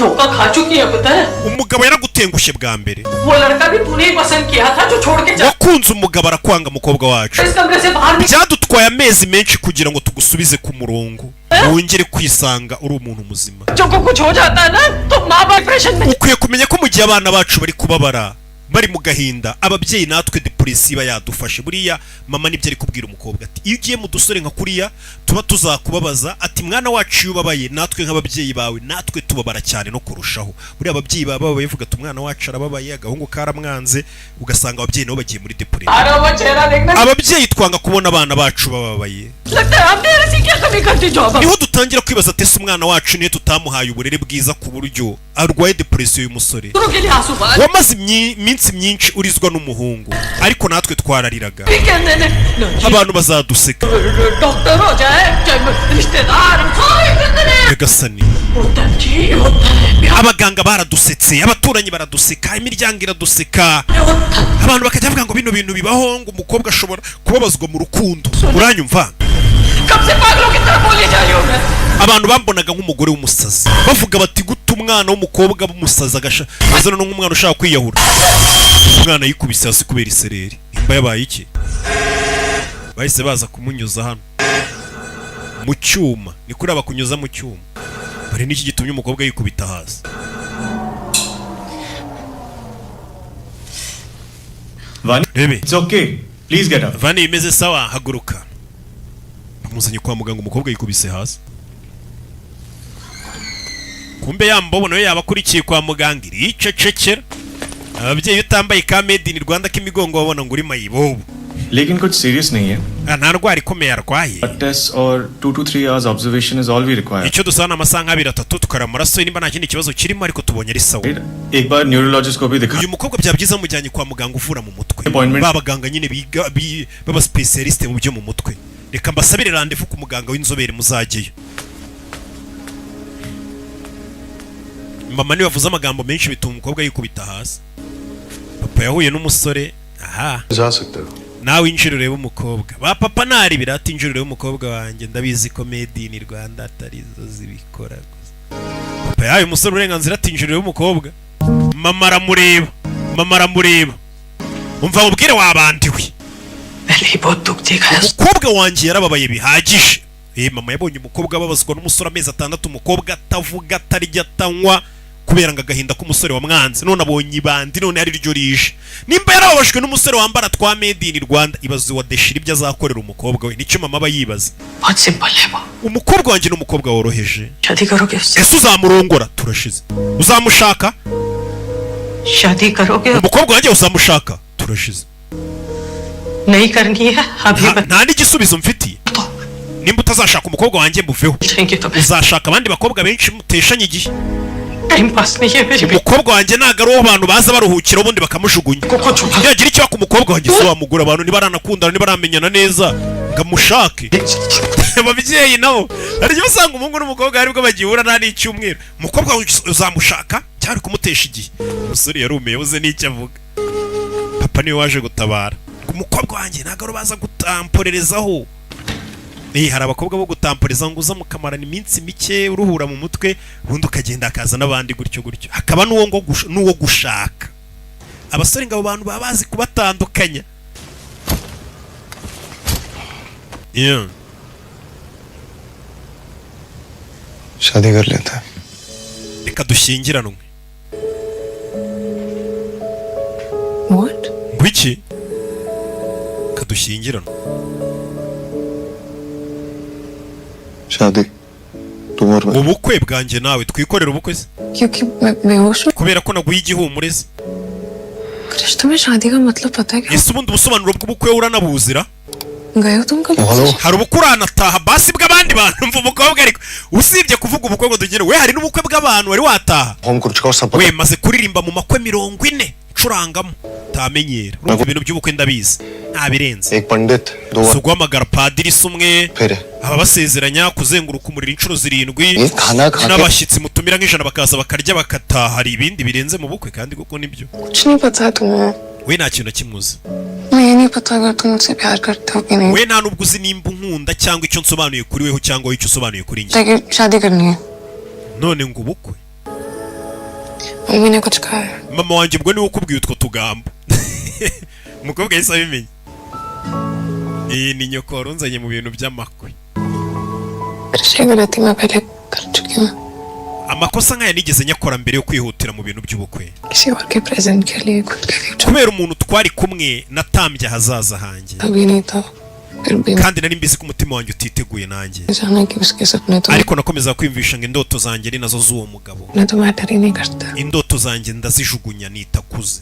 धोखा खा चुकी है, पता है? Umugabo yaragutengushye bwa mbere. वो लड़का भी तूने ही पसंद किया था जो छोड़ के जा Wakunze umugabo arakwanga, mukobwa wacu. इस कमरे से बाहर निकल। Byadutwaye amezi menshi kugira ngo tugusubize ku murongo, wongere kwisanga uri umuntu muzima. बच्चों को कुछ हो जाता है ना तो माँ बाप depression में Ukwiye kumenya ko mu gihe abana bacu bari kubabara, bari mu gahinda, ababyeyi natwe depression iba yadufashe. Buriya mama nibyo ari kubwira umukobwa, ati iyo ugiye mu dusore nka kuriya tuba tuzakubabaza. Ati mwana wacu, iyo ubabaye natwe nk'ababyeyi bawe natwe tubabara cyane no kurushaho. Buriya ababyeyi baba babaye bavuga ati umwana wacu arababaye, agahungu karamwanze, ugasanga ababyeyi nabo bagiye muri depression. अरे वो चेहरा देखना। Ababyeyi twanga kubona abana bacu bababaye. लगता है हमने ऐसी क्या कमी कर दी जो अब Niho dutangira kwibaza ati ese umwana wacu niyo tutamuhaye uburere bwiza ku buryo Arwaye depression uyu musore. दोनों के लिए आंसू बहा Wamaze iminsi myinshi urizwa n'umuhungu, ariko natwe twarariraga. भी कहते ने ना जी, Abantu bazaduseka. Doctor हो जाए चाहे रिश्तेदार सारे कहते ने Nyagasani. होता है जी, होता है प्यार Abaganga baradusetse, abaturanyi baraduseka, imiryango iraduseka, होता है। abantu bakajya bavuga ngo bino bintu bibaho, ngo umukobwa ashobora kubabazwa mu rukundo, uranyumva? कब से पागलों की तरह बोली जा रही हूँ मैं। Abantu bambonaga nk'umugore w'umusazi, bavuga bati gute umwana w'umukobwa w'umusazi agasha azana n'umwana ushaka kwiyahura. Umwana yikubise hasi kubera isereri. Nimba yabaye iki, bahise baza kumunyuza hano mu cyuma. Ni kuri bakunyuza mu cyuma bari n'iki gitumye umukobwa yikubita hasi. Vani, Rebe. It's okay, please get up. Vani, imeze sawa, haguruka. Bamuzanye kwa muganga, umukobwa yikubise hasi. Kumbe ya mbobo nayo yaba akurikiye kwa muganga, iricecekera. Ababyeyi, utambaye ka made in Rwanda k'imigongo babona ngo uri mayibobo. लेकिन कुछ serious नहीं है। Ah, nta ndwara ikomeye arwaye. Blood test और 2 to 3 hours observation is all we require. Icyo dusaba ni amasaha nk'abiri atatu, tukareba amaraso ye nimba nta kindi kibazo kirimo, ariko tubonye ari sawa. एक बार neurologist को भी दिखा। Uyu mukobwa byaba byiza mujyanye kwa muganga uvura mu mutwe. Appointment. Ba baganga nyine biga baba specialiste mu byo mu mutwe. Reka mbasabire rendez-vous ku muganga w'inzobere, muzajyeyo. Mama niwe wavuze amagambo menshi bituma umukobwa yikubita hasi. Papa yahuye n'umusore aha. जा सकते हो। Nawe injira urebe umukobwa ba papa ntari birata, injira urebe umukobwa wanjye. Ndabizi ko made in Rwanda atari zo zibikora gusa. Papa yahaye umusore uburenganzira ati injira urebe umukobwa. Mama aramureba, mama aramureba. Umva mubwire wabandiwe. पहले ही बहुत दुख देखा है। Umukobwa wanjye yarababaye bihagije. Mama yabonye umukobwa ababazwa n'umusore amezi 6, umukobwa atavuga, atarya, atanywa kubera ngo agahinda k'umusore wamwanze. None abonye ibandi, none ari ryo rije. Nimba yarababajwe n'umusore wambara twa made in Rwanda, ibaze wa deshira ibyo azakorera umukobwa we. Nicyo mama aba yibaza. बहुत simple है वो। Umukobwa wanjye ni umukobwa woroheje. शादी करोगे उससे? Ese uzamurongora? Turashize. Uzamushaka? शादी करोगे? Umukobwa wanjye uzamushaka? Turashize. नहीं करनी है अभी। Nta n'igisubizo mfitiye. Nimba utazashaka umukobwa wanjye, muveho. Thank you तुम्हें। Uzashaka abandi bakobwa benshi muteshanye igihe. Time pass नहीं है मेरी। Umukobwa wanjye ntabwo ari uwo abantu baza baruhukira ubundi bakamujugunya. Yagira icyo ku mukobwa wanjye si wamugura. Abantu ntibaranakundana, ntibaramenyana neza ngo amushake. Ababyeyi nabo hari igihe usanga umuhungu n'umukobwa aribwo bagihura nta n'icyumweru. Umukobwa wawe uzamushaka cyangwa uri kumutesha igihe? Umusore yarumiye, yabuze n'icyo avuga. Papa niwe waje gutabara. Umukobwa wanjye ntabwo ari baza gutamporerezaho. Hari abakobwa bo gutamporeza ngo uza mukamarana iminsi mike uruhura mu mutwe, ubundi ukagenda hakaza n'abandi gutyo gutyo, hakaba n'uwo ngo n'uwo gushaka. Abasore ngo abo bantu baba bazi kubatandukanya. Yeah. शादी कर लेते हैं। Reka dushyingiranwe. What? Ngwiki? Reka dushyingiranwe. शादी तुम और मैं। Ubukwe bwanjye nawe, twikorere ubukwe se? क्योंकि मैं बेहोश हूँ। Kubera ko naguye igihumure se? Krrish, तुम्हें शादी का मतलब पता है क्या? Ese ubundi ubusobanuro bw'ubukwe uranabuzira? गए हो तुम कभी? Hari ubukwe uranataha basi bw'abandi bantu? Mva umukobwa, ariko usibye kuvuga ubukwe ngo tugere we, hari n'ubukwe bw'abantu wari wataha? Home कर चुका और सब पता। We, maze kuririmba mu makwe 40 ncurangamo, utamenyera. Urumva ibintu by'ubukwe ndabizi, nta birenze. एक पंडित, दो Si uguhamagara padiri se umwe, फिर ababasezeranya, kuzenguruka umuriro inshuro 7, ये खाना खा के n'abashyitsi mutumira nk'ijana bakaza bakarya bakataha. Hari ibindi birenze mu bukwe kandi kuko nibyo. कुछ नहीं पता है तुम्हें। We, nta kintu na kimwe uzi. मैं ये नहीं पता अगर तुम मुझसे प्यार करते हो कि नहीं। We, nta nubwo uzi nimba unkunda cyangwa icyo nsobanuye kuri weho cyangwa wowe icyo usobanuye kuri njye. लेकिन शादी करनी है। None ngo ubukwe. Mummy ने कुछ कहा है? Mama wanjye ubwo niwe ukubwiye utwo tugambo? Umukobwa yahise abimenya, iyi ni nyoko warunzanye mu bintu by'amakwe. Krish, ये गलती मैं पहले कर चुकी हूँ। Amakosa nk'aya nigeze nyakora mbere yo kwihutira mu bintu by'ubukwe. किसी और के प्रेजेंट के लिए खुद के future Kubera umuntu twari kumwe natambye ahazaza hanjye. अभी नहीं था, फिर भी Kandi nari mbizi ko umutima wanjye utiteguye nanjye. जाना कि उसके सपने तो Ariko nakomeza kwiyumvisha ngo indoto zanjye ari nazo z'uwo mugabo. ना तो मैटर ही नहीं करता। Indoto zanjye ndazijugunya nitakuze.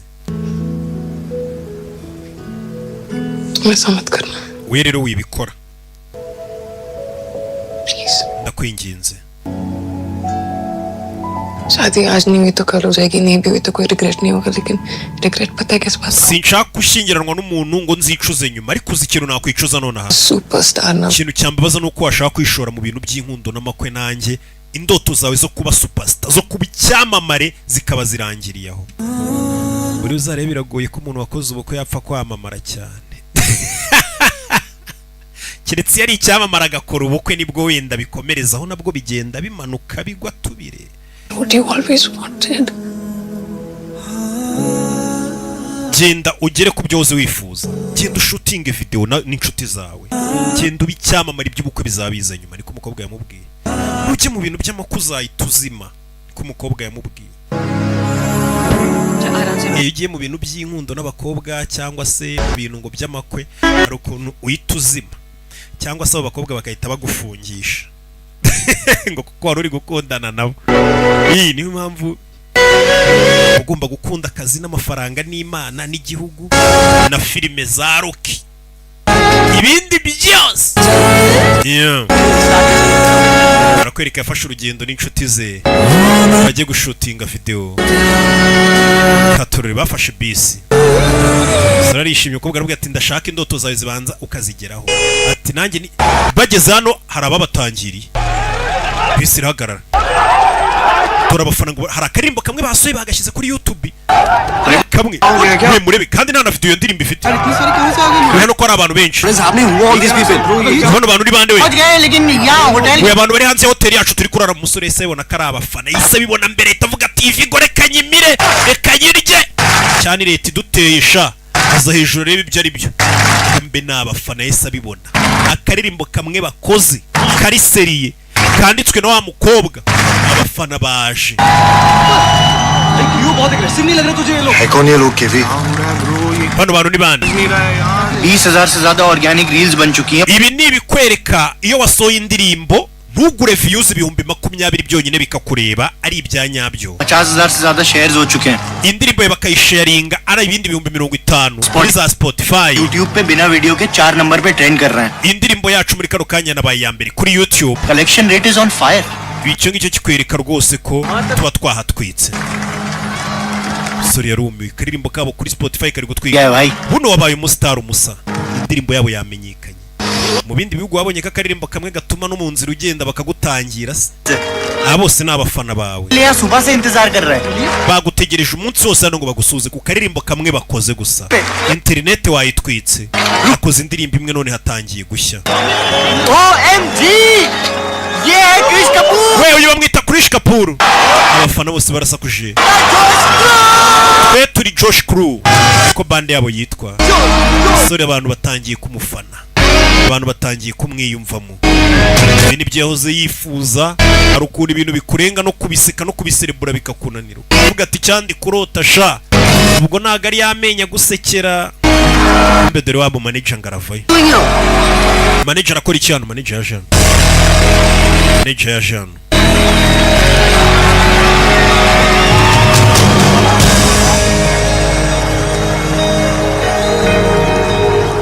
तुम ऐसा मत करना। We rero wibikora. Please. Ndakwinginze. शादी आज नहीं हुई तो कल हो जाएगी, नहीं भी हुई तो कोई रिग्रेट नहीं होगा, लेकिन रिग्रेट पता है किस बात का? Sinshaka gushyingiranwa n'umuntu ngo nzicuze nyuma, ariko uzi ikintu nakwicuza nonaha? Superstar ना। Ikintu cyambabaza ni uko washaka kwishora mu bintu by'inkundo n'amakwe, nanjye indoto zawe zo kuba superstar, zo kuba icyamamare, zikaba zirangiriye aho. Buri uzarebe, biragoye ko umuntu wakoze ubukwe yapfa kwamamara cyane, keretse iyo ari icyamamare agakora ubukwe, nibwo wenda bikomerezaho, nabwo bigenda bimanuka bigwa tubire. What you always wanted. Genda ugere ku byo wahoze wifuza, genda ushutinge videwo n'inshuti zawe, genda ube icyamamare, iby'ubukwe bizabiza nyuma, niko umukobwa yamubwiye. Ujye mu bintu by'amakwe uzahita uzima, niko umukobwa yamubwiye. Iyo ugiye mu bintu by'inkundo n'abakobwa cyangwa se mu bintu ngo by'amakwe, hari ukuntu uhita uzima, cyangwa se abo bakobwa bagahita bagufungisha ngo kuko wari uri gukundana nabo. Iyi niyo mpamvu ugomba gukunda akazi n'amafaranga n'Imana n'igihugu na filime za Rocky, ibindi byose. Yeah. Barakwereka yafashe urugendo n'inshuti ze bajye gushutinga videwo katorore, bafashe bisi. Umusore arishimye, umukobwa aramubwira ati: "Ndashaka indoto zawe zibanza ukazigeraho." Ati: "Nanjye ni." Bageze hano hari ababatangiriye, bisi irahagarara. Dore abafana ngo hari akaririmbo kamwe basohoye bagashyize kuri YouTube kamwe. Mwe murebe, kandi nta na video iyo ndirimbo ifite. Urabona ko hari abantu benshi. Bano bantu ni bande we? पहुंच गए लेकिन यहाँ hotel We, abantu bari hanze ya hoteli yacu turi kurara. Umusore yahise abibona ko ari abafana, yahise abibona mbere, ahita avuga ati: "Ivi ngo reka nyimire, reka nyirye cyane, leta iduteye sha." Aza hejuru arebe ibyo ari byo, mbe ni abafana. Yahise abibona akaririmbo kamwe bakoze kari sérieux, kanditswe na wa mukobwa, abafana baje. बहुत अग्रेसिव नहीं लग रहा तुझे ये लोग? है कौन ये लोग केवी? Bano bantu ni bande? 20,000 से ज्यादा ऑर्गेनिक रील्स बन चुकी हैं। Ibi ni ibikwereka iyo wasohoye indirimbo ntugure views 20,000 byonyine bikakureba ari ibya nyabyo. 50,000 से ज्यादा शेयर्स हो चुके हैं। Indirimbo ye bakayisharinga ari ibindi 50,000 kuri za Spotify. YouTube पे बिना वीडियो के 4 नंबर पे ट्रेंड कर रहे हैं। Indirimbo yacu muri kano kanya nabaye iya mbere kuri YouTube. Collection rate is on fire. Icyo ngicyo kikwereka rwose ko tuba twahatwitse. Umusore yarumiwe, akaririmbo kabo kuri Spotify kari gutwika. Yeah, bhai. Buno wabaye umusitari umusa, indirimbo yabo yamenyekanye mu bindi bihugu. Wabonye ko akaririmbo kamwe gatuma no mu nzira ugenda bakagutangira se? Aba bose ni abafana bawe. ले सुबह से इंतजार कर रहे हैं। Bagutegereje umunsi wose hano ngo bagusuhuze ku karirimbo kamwe bakoze gusa. Interineti wayitwitse, bakoze indirimbo imwe none hatangiye gushya. OMG, ये है Krish Kapoor. We, uyu bamwita Krish Kapoor. Abafana bose barasakuje: "Twe turi Josh Crew," niko bande yabo yitwa. Umusore abantu batangiye kumufana, abantu batangiye kumwiyumvamo. Ibi nibyo yahoze yifuza. Hari ukuntu ibintu bikurenga, no kubiseka no kubiserebura bikakunanira, uvuga ati: "Cyandi kurota sha." Ubwo ntabwo ari yamenya gusekera. Mbe dore wabo manager ngo aravayo. Manager arakora iki hano? Manager yaje hano, manager yaje hano.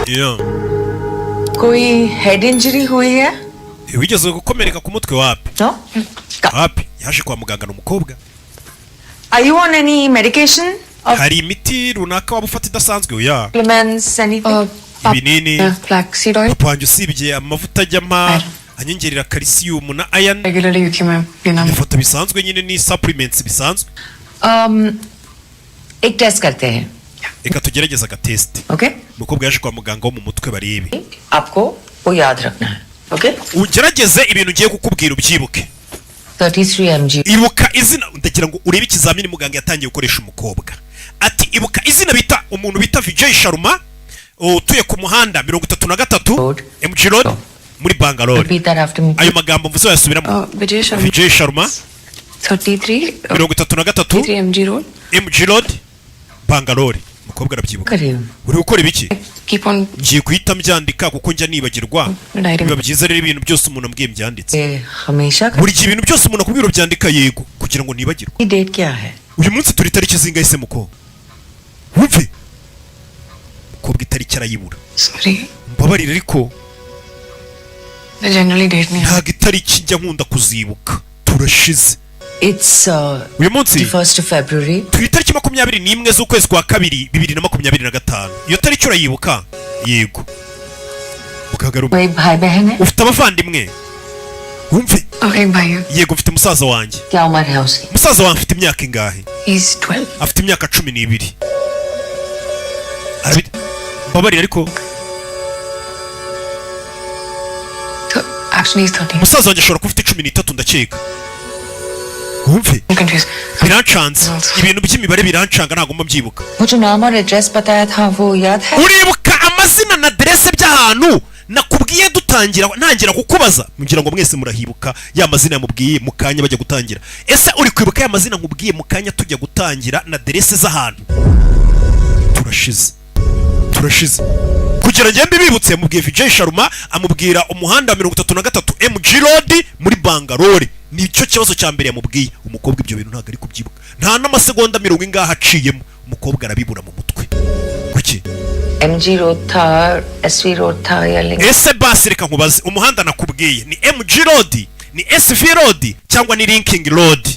Yeah. कोई head injury हुई है? Wigeze gukomereka ku mutwe? Wapi? No. Wapi. Yaje kwa muganga, ni umukobwa. Are you on any medication? Hari imiti runaka waba ufata idasanzwe? Oya. Supplements, anything? Ibinini? Flaxseed oil. Papa wanjye, usibye amavuta ajyamo anyongerera calcium na iron. Regularly क्योंकि मैं पीना Ifata bisanzwe nyine, ni supplements bisanzwe. एक टेस्ट करते हैं। Reka tugerageze agatest. Okay. Umukobwa yaje kwa muganga wo mu mutwe barebe. आपको वो याद रखना है, okay? Ugerageze ibintu ngiye kukubwira ubyibuke. 33 mg. Ibuka izina. Ndagira ngo urebe ikizamini muganga yatangiye gukoresha umukobwa. Ati: "Ibuka izina bita umuntu bita Vijay Sharma utuye ku muhanda 33 MG Road muri Bangalore." Repeat that after me. Ayo magambo mvuze wayasubiramo? Vijay Sharma. Vijay Sharma. 33 33 3 MG Road. MG Road, Bangalore. Umukobwa arabyibuka. Uri gukora ibiki? Keep on Ngiye guhita mbyandika kuko njya nibagirwa. Diary. Biba byiza rero ibintu byose umuntu ambwiye mbyanditse. हमेशा Buri gihe ibintu byose umuntu akubwira ubyandika, yego, kugira ngo nibagirwe. Date क्या है? Uyu munsi turi tariki zingahe se muko? Wumve, umukobwa itariki arayibura. Sorry. Mbabarire ariko मैं generally date नहीं ntabwo itariki njya nkunda kuzibuka, turashize. It's Uyu munsi 1st of February. ku itariki 21 z'ukwezi kwa kabiri 2025. Iyo tariki urayibuka? Yego. Mukagaruka. कोई भाई बहन है? Ufite abavandimwe? Wumve. और एक भाई है। Yego, mfite musaza wanjye. क्या उम्र है उसकी? Musaza wanjye afite imyaka ingahe? He's 12. Afite imyaka 12. Mbabarira ariko Actually, he's 13. Musaza wanjye ashobora kuba afite 13, ndakeka. Wumve. I'm confused. Birancanze, ibintu by'imibare birancanga, ntabwo mba mbyibuka. वो जो नाम और एड्रेस बताया था वो याद है? Uribuka amazina na aderese by'ahantu nakubwiye dutangira, ntangira kukubaza? Ngira ngo mwese murahibuka ya mazina yamubwiye mu kanya bajya gutangira. Ese uri kwibuka ya mazina nkubwiye mu kanya tujya gutangira na aderese z'ahantu? Turashize, turashize. Kugira ngo mbibibutse, yamubwiye Vijay Sharma, amubwira umuhanda wa 33 MG Road muri Bangalore. Nicyo kibazo cya mbere yamubwiye. Umukobwa ibyo bintu ntabwo ari kubyibuka. Nta n'amasegonda mirongo ingahe aciyemo, umukobwa arabibura mu mutwe. Kuki? MG road था, SV road था या link? Ese basi reka nkubaze, umuhanda nakubwiye ni MG Road, ni SV Road cyangwa ni Linking Road?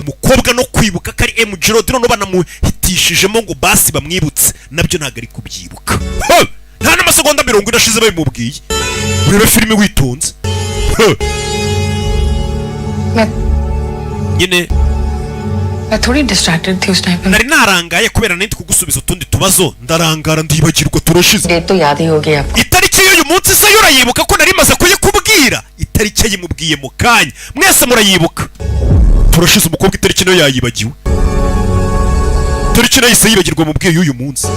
Umukobwa no kwibuka ko ari MG Road, none banamuhitishijemo ngo basi bamwibutse, nabyo ntabwo ari kubyibuka. Ho! Nta n'amasegonda 40 ashize babimubwiye. Urebe filime witonze. Ho! मैं Nyine मैं थोड़ी distracted थी उस time पे। Nari narangaye kubera nari ndi kugusubiza utundi tubazo, ndarangara ndibagirwa. Turashize. Date तो याद ही होगी आपको। Itariki y'uyu munsi se yo urayibuka, ko nari maze kuyikubwira? Itariki yayimubwiye mu kanya, mwese murayibuka. Turashize, umukobwa itariki nayo yayibagiwe. Itariki nayo yahise yibagirwa mubwiye y'uyu munsi.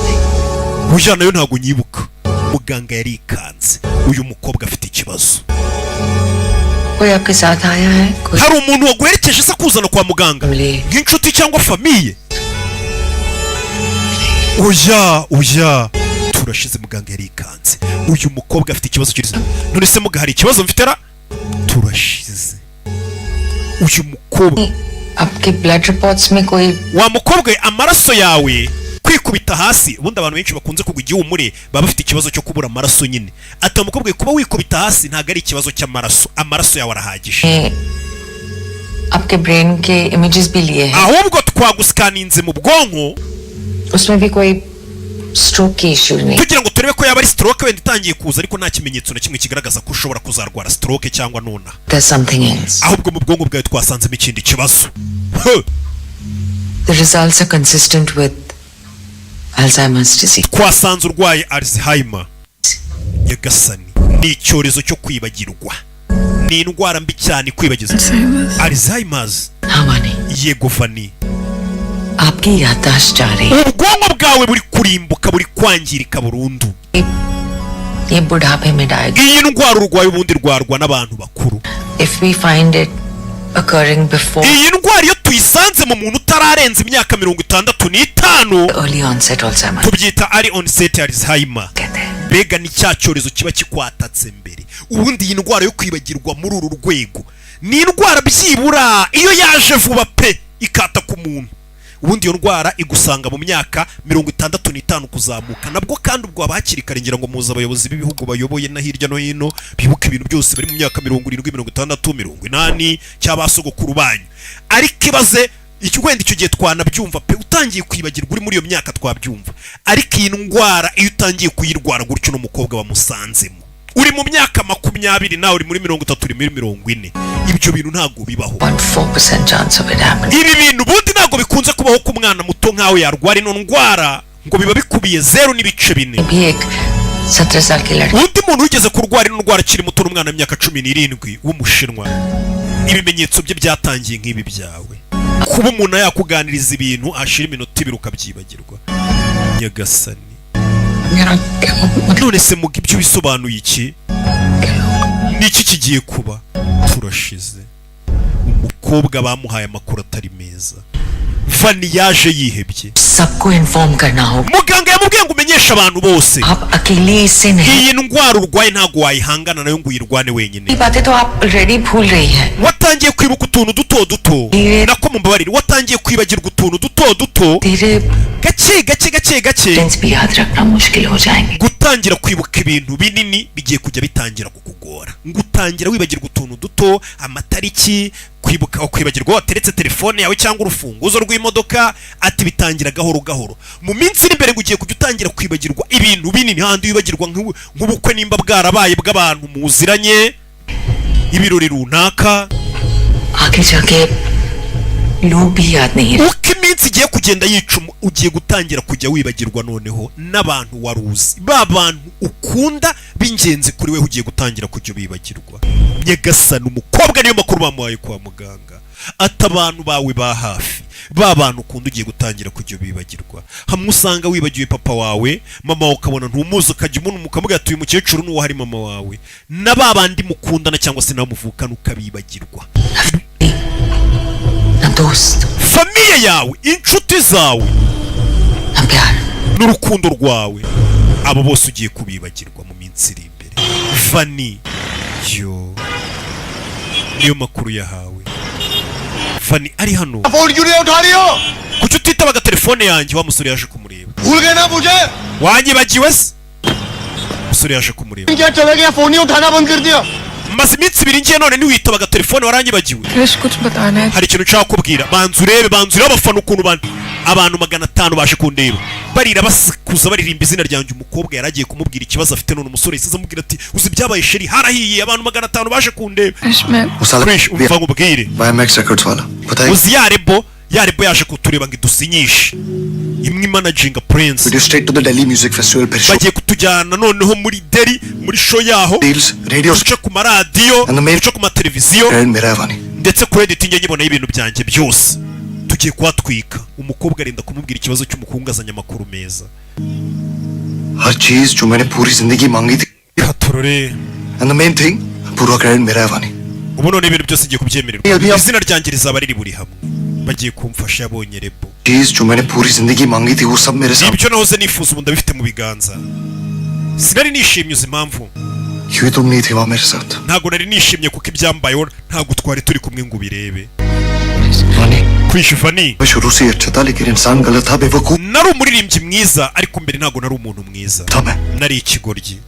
Burya nayo ntabwo nyibuka. Muganga yarikanze, uyu mukobwa afite ikibazo. कोई आपके साथ आया है? कोई? Hari umuntu waguherekeje se akuzana kwa muganga, nk'inshuti cyangwa famille? Oya, oya, turashize. Muganga yarikanze, uyu mukobwa afite ikibazo kiriza. None se muga, hari ikibazo mfite ra? Turashize, uyu mukobwa. आपके blood reports में कोई Wa mukobwa we, amaraso yawe kwikubita hasi, ubundi abantu benshi bakunze kugwa igihumure baba bafite ikibazo cyo kubura amaraso nyine. Ati wa mukobwa we, kuba wikubita hasi ntabwo ari ikibazo cy'amaraso, amaraso yawe arahagije. में आपके ब्रेन के इमेजेस भी लिए हैं। Ahubwo twagusikaninze mu bwonko. उसमें भी कोई स्ट्रोक की इश्यू नहीं। Kugira ngo turebe ko yaba ari stroke wenda itangiye kuza, ariko nta kimenyetso na kimwe kigaragaza ko ushobora kuzarwara stroke cyangwa nonaha. There's something else. Ahubwo mu bwonko bwawe twasanzemo ikindi kibazo. Huh! The results are consistent with Alzheimer's disease. Twasanze urwaye Alzheimer. Nyagasani, ni icyorezo cyo kwibagirwa, ni indwara mbi cyane kwibagiza Alzheimer's. हाँ वानी। Yego Vani. आपकी याददाश्त जा रही है। Ubwonko bwawe buri kurimbuka, buri kwangirika burundu. ये बुढ़ापे में diagnose. Iyi ndwara urwaye ubundi rwarwa n'abantu bakuru. If we find it occurring before Iyi ndwara iyo tuyisanze mu muntu utararenza imyaka 65, early onset Alzheimer's. tubyita early onset Alzheimer. Mbega ni cya cyorezo kiba kikwatatse mbere. Ubundi iyi ndwara yo kwibagirwa muri uru rwego ni indwara byibura iyo yaje vuba pe ikata ku muntu, ubundi iyo ndwara igusanga mu myaka 65 kuzamuka. Nabwo kandi ubwo haba hakiri kare. Ngira ngo muzi abayobozi b'ibihugu bayoboye na hirya no hino bibuka ibintu byose bari mu myaka 70, 60, 80, cyangwa ba sogokuru banyu. Ariko ibaze icyo wenda icyo gihe twanabyumva pe, utangiye kwibagirwa uri muri iyo myaka twabyumva, ariko iyi ndwara iyo utangiye kuyirwara gutyo n'umukobwa bamusanzemo uri mu myaka 20, nawe uri muri 30, uri muri 40, ibyo bintu ntabwo bibaho. 0.4% chance of it happening. Ibi bintu ubundi ntabwo bikunze kubaho ku mwana muto nkawe yarwara ino ndwara, ngo biba bikubiye 0.4. भी एक 17 साल की लड़की। Undi muntu wigeze kurwara ino ndwara akiri muto n'umwana w'imyaka 17 w'Umushinwa. Ibimenyetso bye byatangiye nk'ibi byawe, kuba umuntu yakuganiriza ibintu ashira iminota 2 ukabyibagirwa. Nyagasani. None se muga, ibyo bisobanuye iki? Niki kigiye kuba? Turashize, umukobwa bamuhaye amakuru atari meza. Vani yaje yihebye. सबको inform करना होगा। Muganga yamubwiye ngo umenyeshe abantu bose. आप अकेले इससे नहीं। Iyi ndwara urwaye ntabwo wayihangana nayo ngo uyirwane wenyine. ये बातें तो आप already भूल रही हैं। Watangiye kwibuka utuntu duto duto, nako mumbabarire, watangiye kwibagirwa utuntu duto duto, gake gake gake gake. भी याद रखना मुश्किल हो जाएंगे। Gutangira kwibuka ibintu binini bigiye kujya bitangira kukugora, ngo utangira wibagirwa utuntu duto, amatariki. Kwibuka, kwibagirwa wateretse telefone yawe cyangwa urufunguzo rw'imodoka. Ati bitangira gahoro gahoro, mu minsi iri imbere ngo ugiye kujya utangira kwibagirwa ibintu binini, handi wibagirwa nk'ubukwe nimba bwarabaye bw'abantu muziranye, ibirori runaka. आगे जाके लोग भी याद नहीं रहे। Uko iminsi igiye kugenda yicuma, ugiye gutangira kujya wibagirwa noneho n'abantu wari uzi, ba bantu ukunda b'ingenzi kuri we, ugiye gutangira kujya ubibagirwa. Nyagasani, umukobwa niyo makuru bamuhaye kwa muganga, ati abantu bawe ba hafi, ba bantu ukunda, ugiye gutangira kujya ubibagirwa. Hamwe usanga wibagiwe papa wawe, mama wawe ukabona ntumuzi, ukajya umuntu ukamubwira ati uyu mukecuru n'uwo hari mama wawe, na ba bandi mukundana cyangwa se nawe muvukana ukabibagirwa. ना दोस्त, Famille yawe, inshuti zawe ना प्यार। n'urukundo rwawe, abo bose ugiye kubibagirwa mu minsi iri imbere. Vani yo niyo makuru yahawe. Vani ari hano. Phone क्यों नहीं उठा रही हो? Kuki utitabaga telefone yanjye? Wa musore yaje kumureba. भूल गए ना मुझे? Wanyibagiwe se? Umusore yaje kumureba. क्या चला गया? फोन ही उठाना बंद कर दिया? Maze iminsi 2 ngiye none ntiwitabaga telefone, waranyibagiwe? Krish, कुछ बताना है। Hari ikintu nshaka kubwira. Banza urebe, banza urebe abafana ukuntu abantu 500 baje kundeba, barira, basakuza, baririmba izina ryanjye. Umukobwa yari agiye kumubwira ikibazo afite, none umusore yasize amubwira ati uzi ibyabaye chérie? Harahiye, abantu 500 baje kundeba. Krish, मैं Krish, umva nkubwire. YMX Records वाला बताइए। Uzi ya label? Ya label yaje kutureba ngo idusinyishe, imwe imanaginga Prince. Video straight to the Delhi Music Festival फिर show Bagiye kutujyana noneho muri Delhi, muri show yaho. Deals, radio Duce ku maradiyo, duce ku mateleviziyo. Credit मेरा है वानी। Ndetse credit njye nyibonaho, ibintu byanjye byose tugiye kuhatwika. Umukobwa arenda kumubwira ikibazo cy'umukungu, azanye amakuru meza. हर चीज जो मैंने पूरी जिंदगी मांगी थी। Katorore. And the main thing, पूरा क्रेडिट मेरा है वानी। Ubu none ibintu byose ngiye kubyemererwa, izina ryanjye rizaba riri buri hamwe, bagiye kumfasha, yabonye label. चीज जो मैंने पूरी जिंदगी मांगी थी वो सब मेरे साथ। Ibyo nahoze nifuza ubu ndabifite mu biganza. Sinari nishimye, uzi impamvu? क्यों तुम नहीं थे वहां मेरे साथ? Ntabwo nari nishimye kuko ibyambayeho ntabwo twari turi kumwe ngo ubirebe. वानी। Krish, Vani. मैं शुरू से ही अच्छा था लेकिन इंसान गलत था, बेवकूफ Nari umuririmbyi mwiza ariko mbere ntabwo nari umuntu mwiza, था मैं। Nari ikigoryi.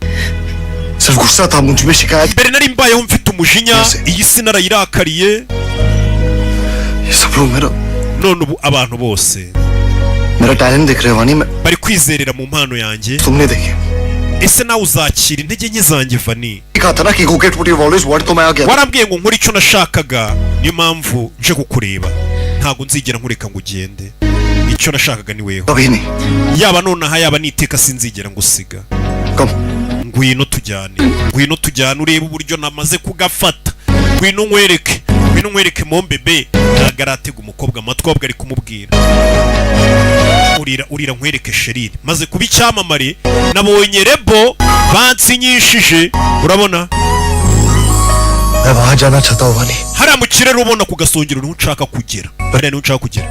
सिर्फ गुस्सा था मुझ में, शिकायत। Mbere nari mbayeho mfite umujinya, iyi si narayirakariye. ये सब लोग मेरा None ubu abantu bose मेरा टैलेंट देख रहे हो वानी, मैं bari kwizerera mu mpano yanjye. तुमने देखे। Ese nawe uzakira intege nke zanjye, Vani? कहा था ना कि go get what you always want, तो मैं आ गया। Warambwiye ngo nkore icyo nashakaga, niyo mpamvu nje kukureba. Ntabwo nzigera nkureka ngo ugende, icyo nashakaga ni weho. कभी नहीं। Yaba nonaha, yaba niteka, sinzigera ngusiga. Come. Ngwino tujyane, ngwino tujyane urebe uburyo namaze kugafata. Ngwino nkwereke, ngwino nkwereke mombebe. Ntabwo aratega umukobwa amatwi, ahubwo ari kumubwira urira urira, nkwereke chérie, maze kuba icyamamare, nabonye label, bansinyishije, urabona? मैं वहां जाना चाहता हूँ वानी। Hariya mu kirere ubona ku gasongero niho nshaka kugera, hariya niho nshaka kugera,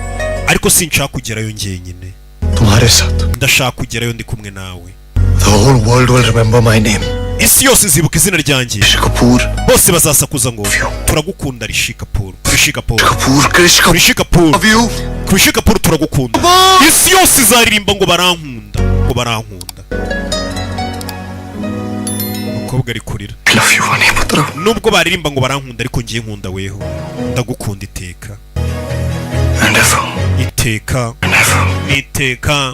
ariko sinshaka kugerayo njyenyine. तुम्हारे साथ। Ndashaka kugerayo ndi kumwe nawe. The whole world will remember my name. Isi yose izibuka izina ryanjye. Kapoor. Bose bazasakuza ngo turagukunda Rishi Kapoor, Rishi Kapoor. Kapoor, Krish Kapoor. Rishi Kapoor, Rishi Kapoor, turagukunda. Isi yose izaririmba ngo barankunda, ngo barankunda. Umukobwa ari kurira. I love you वानी पुत्र। Nubwo baririmba ngo barankunda, ariko ngiye nkunda weho, ndagukunda iteka. And ever. Iteka niteka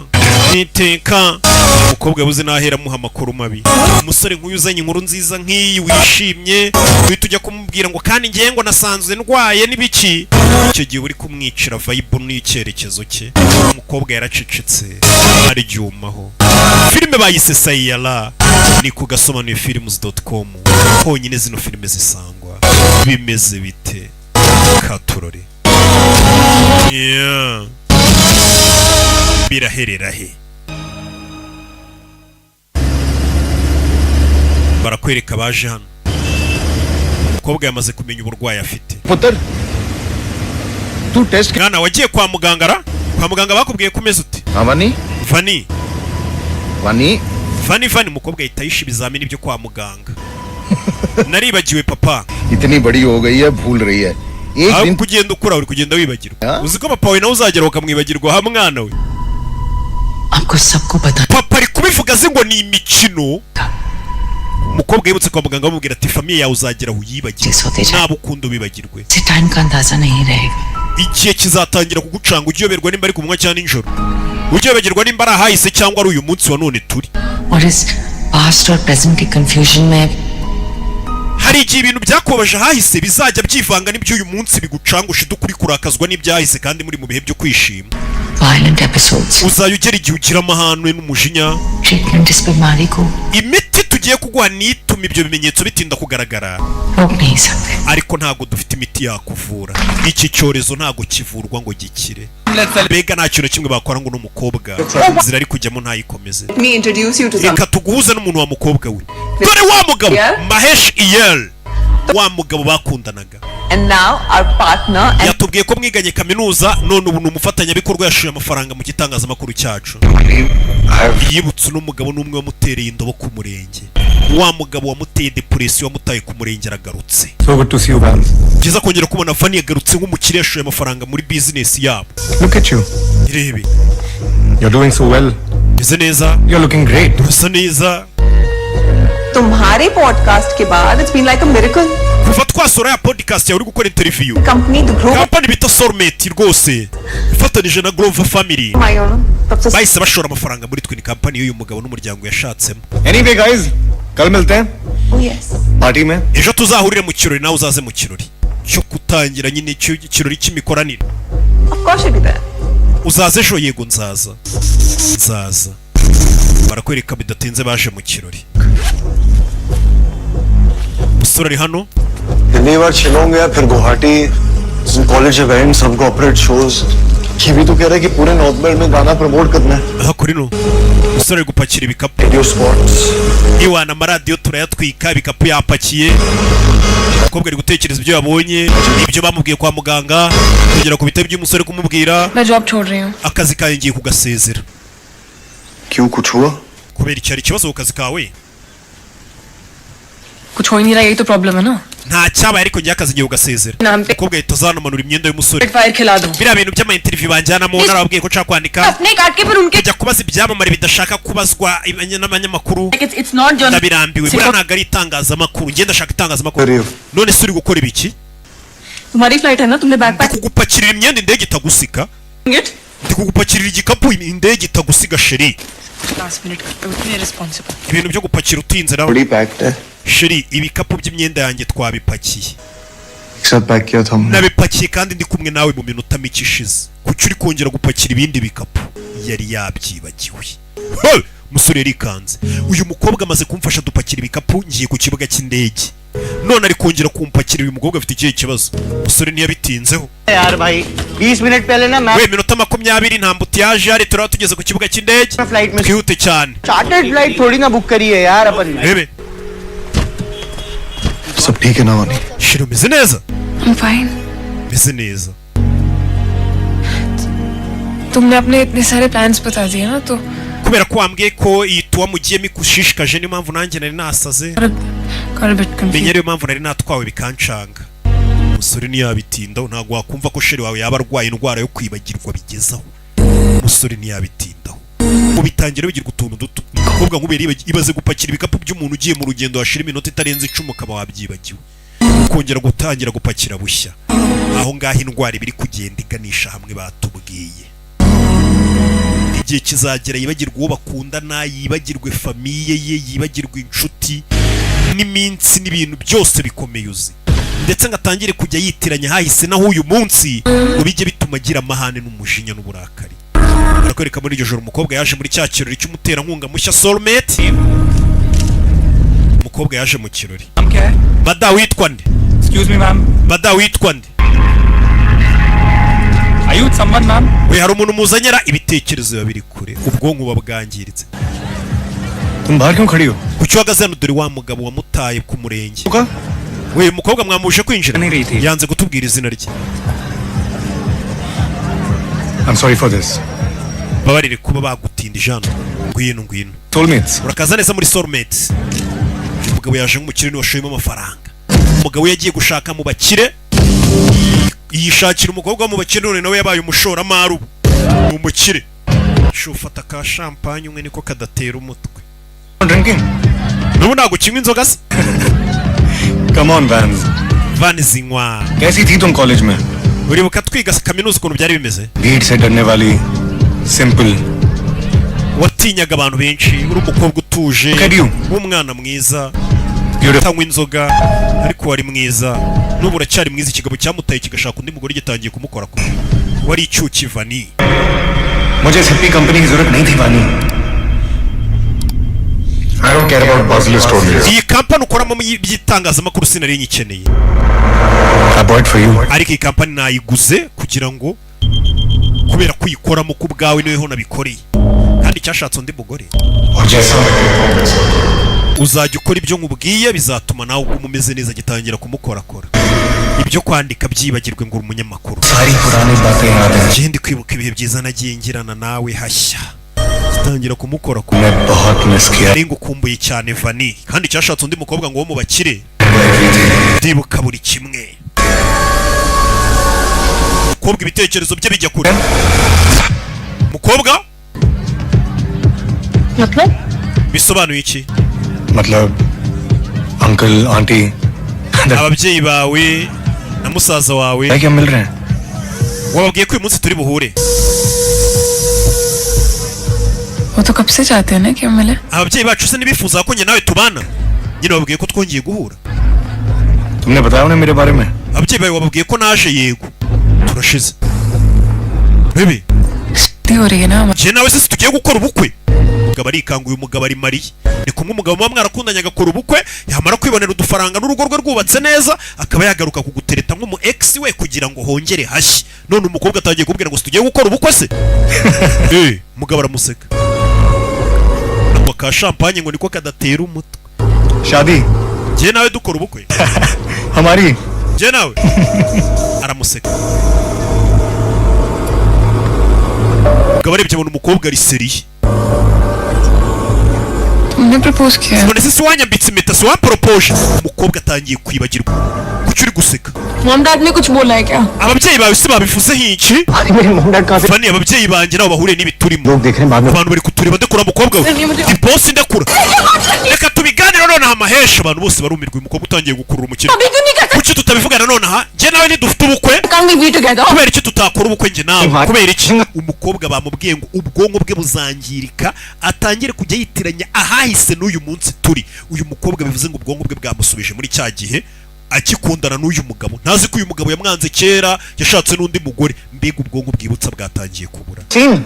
niteka. Umukobwa yabuze n'ahera amuha amakuru mabi. Umusore nk'uyu uzanye inkuru nziza nk'iyi wishimye, uhita ujya kumubwira ngo kandi ngiye ngo nasanzwe ndwaye n'ibiki, icyo gihe uri kumwicira vibe n'icyerekezo cye. Umukobwa yaracecetse aryumaho. Filime bayise Saiyaara, ni ku gasobanuye films.com honyine zino filime zisangwa. Bimeze bite katurore? Yeah. Biraherera he? Barakwereka baje hano, umukobwa yamaze kumenya uburwayi afite. पुत्र तू test Mwana, wagiye kwa muganga ra? Kwa muganga bakubwiye ko umeze ute? हाँ वानी। Vani. वानी। Vani, Vani. Umukobwa ahita yisha ibizamini byo kwa muganga. Naribagiwe papa. इतनी बड़ी हो गई है, भूल रही है एक Aho दिन। kugenda ukura uri kugenda wibagirwa. Uzi ko papa wawe nawe uzagera ukamwibagirwa ha mwana we? आपको सबको पता Papa ari kubivuga azi ngo ni imikino. Umukobwa yibutse kwa muganga bamubwira ati: "Famille yawe uzagera aho uyibagirwe, naba ukunda ubibagirwe." से टाइम का अंदाजा नहीं रहेगा। Igihe kizatangira kugucanga, ujye uyoberwa nimba ari ku manywa cyangwa nijoro, ujye uyoberwa nimba ari ahahise cyangwa ari uyu munsi wa none turi. और इस पास्ट और प्रेजेंट के कंफ्यूजन में Hari igihe ibintu byakubabaje ahahise bizajya byivanga n'iby'uyu munsi, bigucanga, ushiduka uri kurakazwa n'ibyahise kandi muri mu bihe byo kwishima. Violent episodes. Uzajya ugera igihe ugira amahane n'umujinya. Treatment इस बीमारी को Imiti tugiye kuguha nituma ibyo bimenyetso bitinda kugaragara, रोक नहीं सकते। ariko ntabwo dufite imiti yakuvura iki cyorezo. Ntabwo kivurwa ngo gikire. Mbega nta kintu na kimwe bakora ngo uno mukobwa inzira ari kujyamo ntayikomeze. Let me introduce you to some. Reka tuguhuze n'umuntu wa mukobwa we. Dore wa mugabo Mahesh Iyel, wa mugabo bakundanaga. And now our partner and Yatubwiye ko mwiganye kaminuza, none ubu ni umufatanyabikorwa, yashoye amafaranga mu gitangazamakuru cyacu. Yibutse uno mugabo n'umwe wamutereye indobo ku murenge, wa mugabo wamuteye depression, wamutaye ku murenge, aragarutse. So good to see you, Vance. Byiza kongera kubona Vani. Yagarutse nk'umukire, yashoye amafaranga muri bizinesi yabo. Look at you. Irebe. You're doing so well. Meze neza. You're looking great. Urasa neza. तुम्हारे पॉडकास्ट के बाद it's been like a miracle. Kuva twasura ya podcast yawe uri gukora interview, Company the Grover kampani bita Soulmate rwose ifatanije na Grover Family my own तब से bahise bashora amafaranga muri twe. Ni kampani y'uyu mugabo n'umuryango yashatsemo. Anyway, guys, कल मिलते हैं Oh yes. Party में. Ejo tuzahurire mu kirori, nawe uzaze mu kirori cyo gutangira nyine, icyo kirori cy'imikoranire. Of course you'll be there. Uzaza ejo? Yego, nzaza, nzaza. Barakwereka bidatinze baje mu kirori. Umusore ari hano. पहली बार शिलोंग गया, फिर Guwahati, college event, सब corporate shows. ये भी तो कह रहा है कि पूरे नॉर्थ बेल्ट में गाना प्रमोट करना है। Aha kuri no umusore ari gupakira ibikapu. Radio spots. Iwana amaradiyo turayatwika. Ibikapu yapakiye. Umukobwa ari gutekereza ibyo yabonye, ibyo bamubwiye kwa muganga, kugera ku bitabo by'umusore kumubwira. मैं जॉब छोड़ रही हूँ। Akazi kawe ngiye kugasezera. क्यों, कुछ हुआ? Kubera iki? Hari ikibazo ku kazi kawe? कुछ हो ही नहीं रहा, यही तो प्रॉब्लम है ना। Nta cyabaye, ariko ngiye akazi ngiye kugasezera. नाम पे Umukobwa ahita azanamanura imyenda y'umusore. Fire खिला दो। Biriya bintu by'ama interview banjyanamo, narababwiye ko nshaka kwandika, अपने काट के पर उनके kujya kubaza ibyamamare bidashaka kubazwa n'abanyamakuru, It's not journal. ndabirambiwe. Buriya ntabwo ari itangazamakuru, njye ndashaka itangazamakuru. None se uri gukora ibiki? तुम्हारी फ्लाइट है ना, तुमने bag Ndi kugupakirira imyenda indege itagusika. Ndi kugupakirira igikapu indege itagusiga, chérie. Last minute responsible. Ibintu byo gupakira utinze nawe. बड़ी packed है। Chérie, ibikapu by'imyenda yanjye twabipakiye. एक साथ पैक किया था हमने। Nabipakiye kandi ndi kumwe nawe mu minota mike ishize. Kuki uri kongera gupakira ibindi bikapu? Yari yabyibagiwe. Hey! Umusore yarikanze. Uyu mukobwa amaze kumfasha dupakira ibikapu, ngiye ku kibuga cy'indege, none ari kongera kumpakira. Uyu mukobwa afite ikihe kibazo? Umusore ntiyabitinzeho. यार भाई, 20 मिनट पहले ना मैं We, minota 20 nta embouteillage hari, turaba tugeze ku kibuga cy'indege. Flight में Twihute cyane. Chartered flight थोड़ी ना बुक करी है यार अपन ने। Rebe. सब ठीक है ना, वानी? Chérie, umeze neza? I'm fine. Meze neza. तुमने अपने इतने सारे प्लान्स बता दिए ना तो Kubera ko wambwiye ko iyi tour mugiyemo ikushishikaje, niyo mpamvu nanjye nari nasaze. Got a bit Menya confused. ariyo mpamvu nari natwawe bikancanga. Umusore ntiyabitindaho. Ntabwo wakumva ko chérie wawe yaba arwaye indwara yo kwibagirwa bigezaho. Umusore ntiyabitindaho. Ubitangira bigirwa utuntu duto. Umukobwa nk'ubera ibaze gupakira ibikapu by'umuntu ugiye mu rugendo, hashira iminota itarenze 10 ukaba wabyibagiwe, ukongera gutangira gupakira bushya. Aho ngaho indwara iba iri kugenda iganisha hamwe batubwiye. Igihe kizagera yibagirwe uwo bakundana, yibagirwe famille ye, yibagirwe inshuti n'iminsi n'ibintu byose bikomeye uzi, ndetse ngo atangire kujya yitiranya hahise naho uyu munsi, ngo bijye bituma agira amahane n'umujinya n'uburakari. Barakwereka muri iryo joro umukobwa yaje muri cya kirori cy'umuterankunga mushya Soulmate. Umukobwa yaje mu kirori. Bada, witwa nde? Excuse me, ma'am. Bada, witwa nde? Are you with someone, ma'am? We, hari umuntu muzanyera? Ibitekerezo biba biri kure, ubwonko buba bwangiritse. तुम बाहर क्यों खड़ी हो? Kuki uhagaze hano? Dore wa mugabo wamutaye ku murenge. We, umukobwa mwamuje kwinjira, yanze kutubwira izina rye. I'm sorry for this. Babarire kuba bagutindije hano. Ngwino, ngwino. Soulmates. Urakaza neza muri Soulmates. Uyu mugabo yaje nk'umukire, niwe washoyemo amafaranga. Umugabo we yagiye gushaka mu bakire, yishakira umukobwa wo mu bakire, none nawe yabaye umushoramari, ubu ni umukire. Shu, ufata ka champagne umwe niko kadatera umutwe. Drinking. N'ubu ntabwo ukinywa inzoga se? Come on, Vans. Vani, zinywa. कैसी थी तुम कॉलेज में? Uribuka twiga kaminuza ukuntu byari bimeze? भीड़ से डरने वाली, simple. Watinyaga abantu benshi, uri umukobwa utuje Look at you. w'umwana mwiza, Beautiful. utanywa inzoga, ariko wari mwiza, n'ubu uracyari mwiza. Ikigabo cyamutaye kigashaka undi mugore gitangiye kumukora ko wari icyuki, Vani. मुझे इस hippie company की जरूरत नहीं थी, वानी। I don't care about puzzle stories. Iyi kampani ukoramo by'itangazamakuru sinari nyikeneye. I bought for you. Ariko iyi kampani nayiguze kugira ngo kubera ko uyikoramo ku bwawe, niweho nabikoreye, kandi cyashatse undi mugore. और जैसा मैं कहता हूँ वैसा करो। Uzajya ukora ibyo nkubwiye, bizatuma nawe uguma umeze neza. Gitangira kumukorakora, ibyo kwandika byibagirwe ngo uri umunyamakuru. सारी पुरानी बातें याद हैं। Ngende kwibuka ibihe byiza nagiye ngirana nawe hashya, gitangira kumukorakora. मैं बहुत मिस किया। Nari ngukumbuye cyane, Vani, kandi cyashatse undi mukobwa ngo wo mu bakire. Ndibuka buri kimwe. Mukobwa ibitekerezo bye bijya kure, mukobwa. मतलब? Bisobanuye iki? मतलब uncle aunty Ababyeyi bawe na musaza wawe क्या मिल रहे हैं? wababwiye ko uyu munsi turi buhure? वो तो कब से चाहते हैं ना कि हम मिले। Ababyeyi bacu se ntibifuza ko njye nawe tubana? Nyine bababwiye ko twongeye guhura? तुमने बताया उन्हें मेरे बारे में? Ababyeyi bawe wababwiye ko naje? Yego, turashize bebe. शादी हो रही है ना हमारी। Njye nawe se tugiye gukora ubukwe? Umugabo arikanguye, umugabo ari mariye. Ni kumwe umugabo muba mwarakundanye agakora ubukwe, yamara kwibonera udufaranga n'urugo rwe rwubatse neza, akaba yagaruka kugutereta nk'umu ex we kugira ngo hongere hashye. None umukobwa atangiye kubwira ngo tugiye gukora ubukwe se. Umugabo aramuseka, ngo ka champagne ngo niko kadatera umutwe. शादी? Njye nawe dukora ubukwe? हमारी? Njye nawe? Aramuseka. Umugabo arebye abona umukobwa ari sérieux. तुमने propose किया है। None se si wanyambitse impeta, si wamporopoje? Umukobwa atangiye kwibagirwa. Kuki uri guseka? Mom dad ने कुछ बोला है क्या? Ababyeyi bawe se babivuzeho iki? मेरे mom dad कहाँ से Fani, ababyeyi banjye nabo bahuriye n'ibi turimo. लोग देख रहे हैं बाद में। Abantu bari kutureba. Ndekura mukobwa we, ndi boss, ndekura, reka tubiganire nonaha. Amahesha abantu bose barumirwa, uyu mukobwa utangiye gukurura umukino. अभी क्यों नहीं कर Kuki tutabivugana nonaha? Njye nawe ntidufite ubukwe? Can we be together? Kubera iki tutakora ubukwe njye nawe? Kubera iki? Umukobwa bamubwiye ngo ubwonko bwe buzangirika, atangire kujya yitiranya ahahise n'uyu munsi turi. Uyu mukobwa bivuze ngo ubwonko bwe bwamusubije muri cya gihe akikundana n'uyu mugabo, ntazi ko uyu mugabo yamwanze kera, yashatse n'undi mugore. Mbega ubwonko bwibutsa bwatangiye kubura. Scene.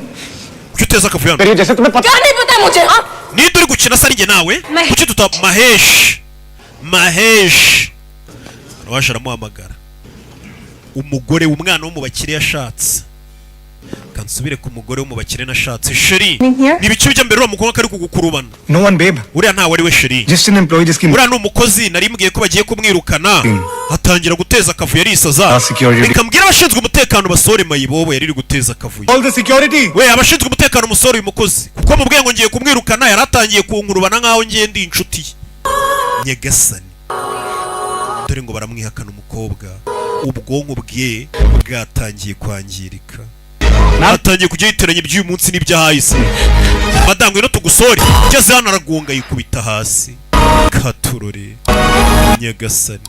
Kuki uteza akavuyo hano? करिए जैसे तुम्हें पता। क्या नहीं पता मुझे, हाँ? Ninde uri gukina se ari njye nawe? Kuki tuta Mahesh, Mahesh waje aramuhamagara. Umugore, umwana wo mu bakire yashatse. Kansubire ku mugore wo mu bakire nashatse, chérie. Ni ibiki bijya mbere? Uriya mukobwa kari kugukurubana. No one, babe. Uriya ntawe ari we, chérie. Just an employee जिसकी Uriya ni umukozi nari mbwiye ko bagiye kumwirukana, atangira guteza akavuyo, arisaza. Security. Reka mbwire abashinzwe umutekano basore mayibobo yari iri guteza akavuyo. All the security. We, abashinzwe umutekano, umusore, uyu mukozi, kuko mubwiye ngo ngiye kumwirukana, yari atangiye kunkurubana nk'aho ngiye ndi inshuti ye. Nyagasani, dore ngo baramwihakana. Umukobwa ubwonko bwe bwatangiye kwangirika, atangiye kujya yitiranya iby'uyu munsi n'iby'ahahise. Madamu, ngwino tugusore. Ngeze hano aragonga yikubita hasi, katurore. Nyagasani,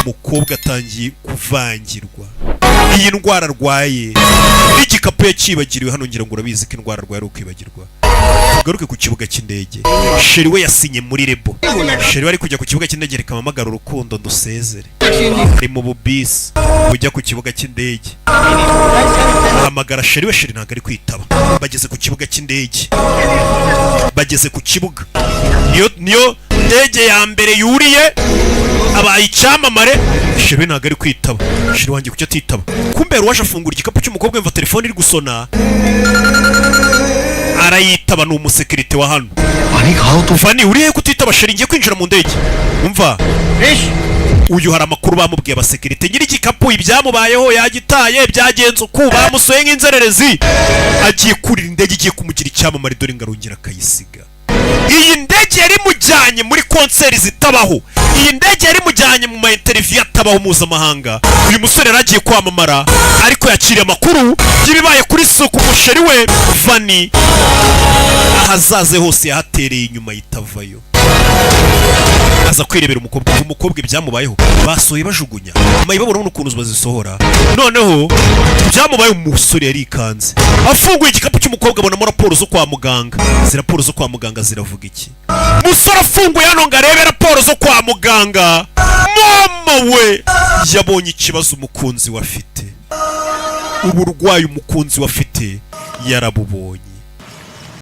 umukobwa atangiye kuvangirwa. Iyi ndwara arwaye n'igikapu yakibagiriwe hano, ngira ngo urabizi ko indwara arwaye ari ukwibagirwa. Tugaruke ku kibuga cy'indege. Chéri we yasinye muri label. Chéri we ari kujya ku kibuga cy'indege. Reka mpamagare urukundo ndusezere. Ari mu bubisi bujya ku kibuga cy'indege, ahamagara chéri we. Chéri ntabwo ari kwitaba. Bageze ku kibuga cy'indege, bageze ku kibuga, niyo ndege ya mbere yuriye, abaye icyamamare. Chéri we ntabwo ari kwitaba. Chéri wanjye kuki atitaba? Kumbe waje afungura igikapu cy'umukobwa, yumva telefone iri gusona, arayitaba. Ni umusekirite wa hano. Fani, uri he kutitaba? Chéri, ngiye kwinjira mu ndege. Umva uyu, hari amakuru bamubwiye abasekirite. Nyiri igikapu ibyamubayeho yagitaye, byagenze uku, bamusoye nk'inzererezi, agiye kurira indege igiye kumugira icyamamare, dore ngo arongera akayisiga. Iyi ndege yari imujyanye muri concert zitabaho, iyi ndege yari imujyanye mu ma interview atabaho mpuzamahanga. Uyu musore yari agiye kwamamara, ariko yakiriye amakuru y'ibibaye kuri suku umuchéri we Vani. Ahazaze hose yahatereye inyuma, yitavayo aza kwirebera umukobwa. Umukobwa ibyamubayeho basohoye bajugunya mayibo, urabona ukuntu bazisohora. Noneho ibyamubayeho, umusore yarikanze, afunguye igikapu cy'umukobwa abonamo raporo zo kwa muganga. Izi raporo zo kwa muganga ziravuga iki? Umusore afunguye hano ngo arebe raporo zo kwa muganga, mama we, yabonye ikibazo umukunzi we afite, uburwayi umukunzi we afite yarabubonye.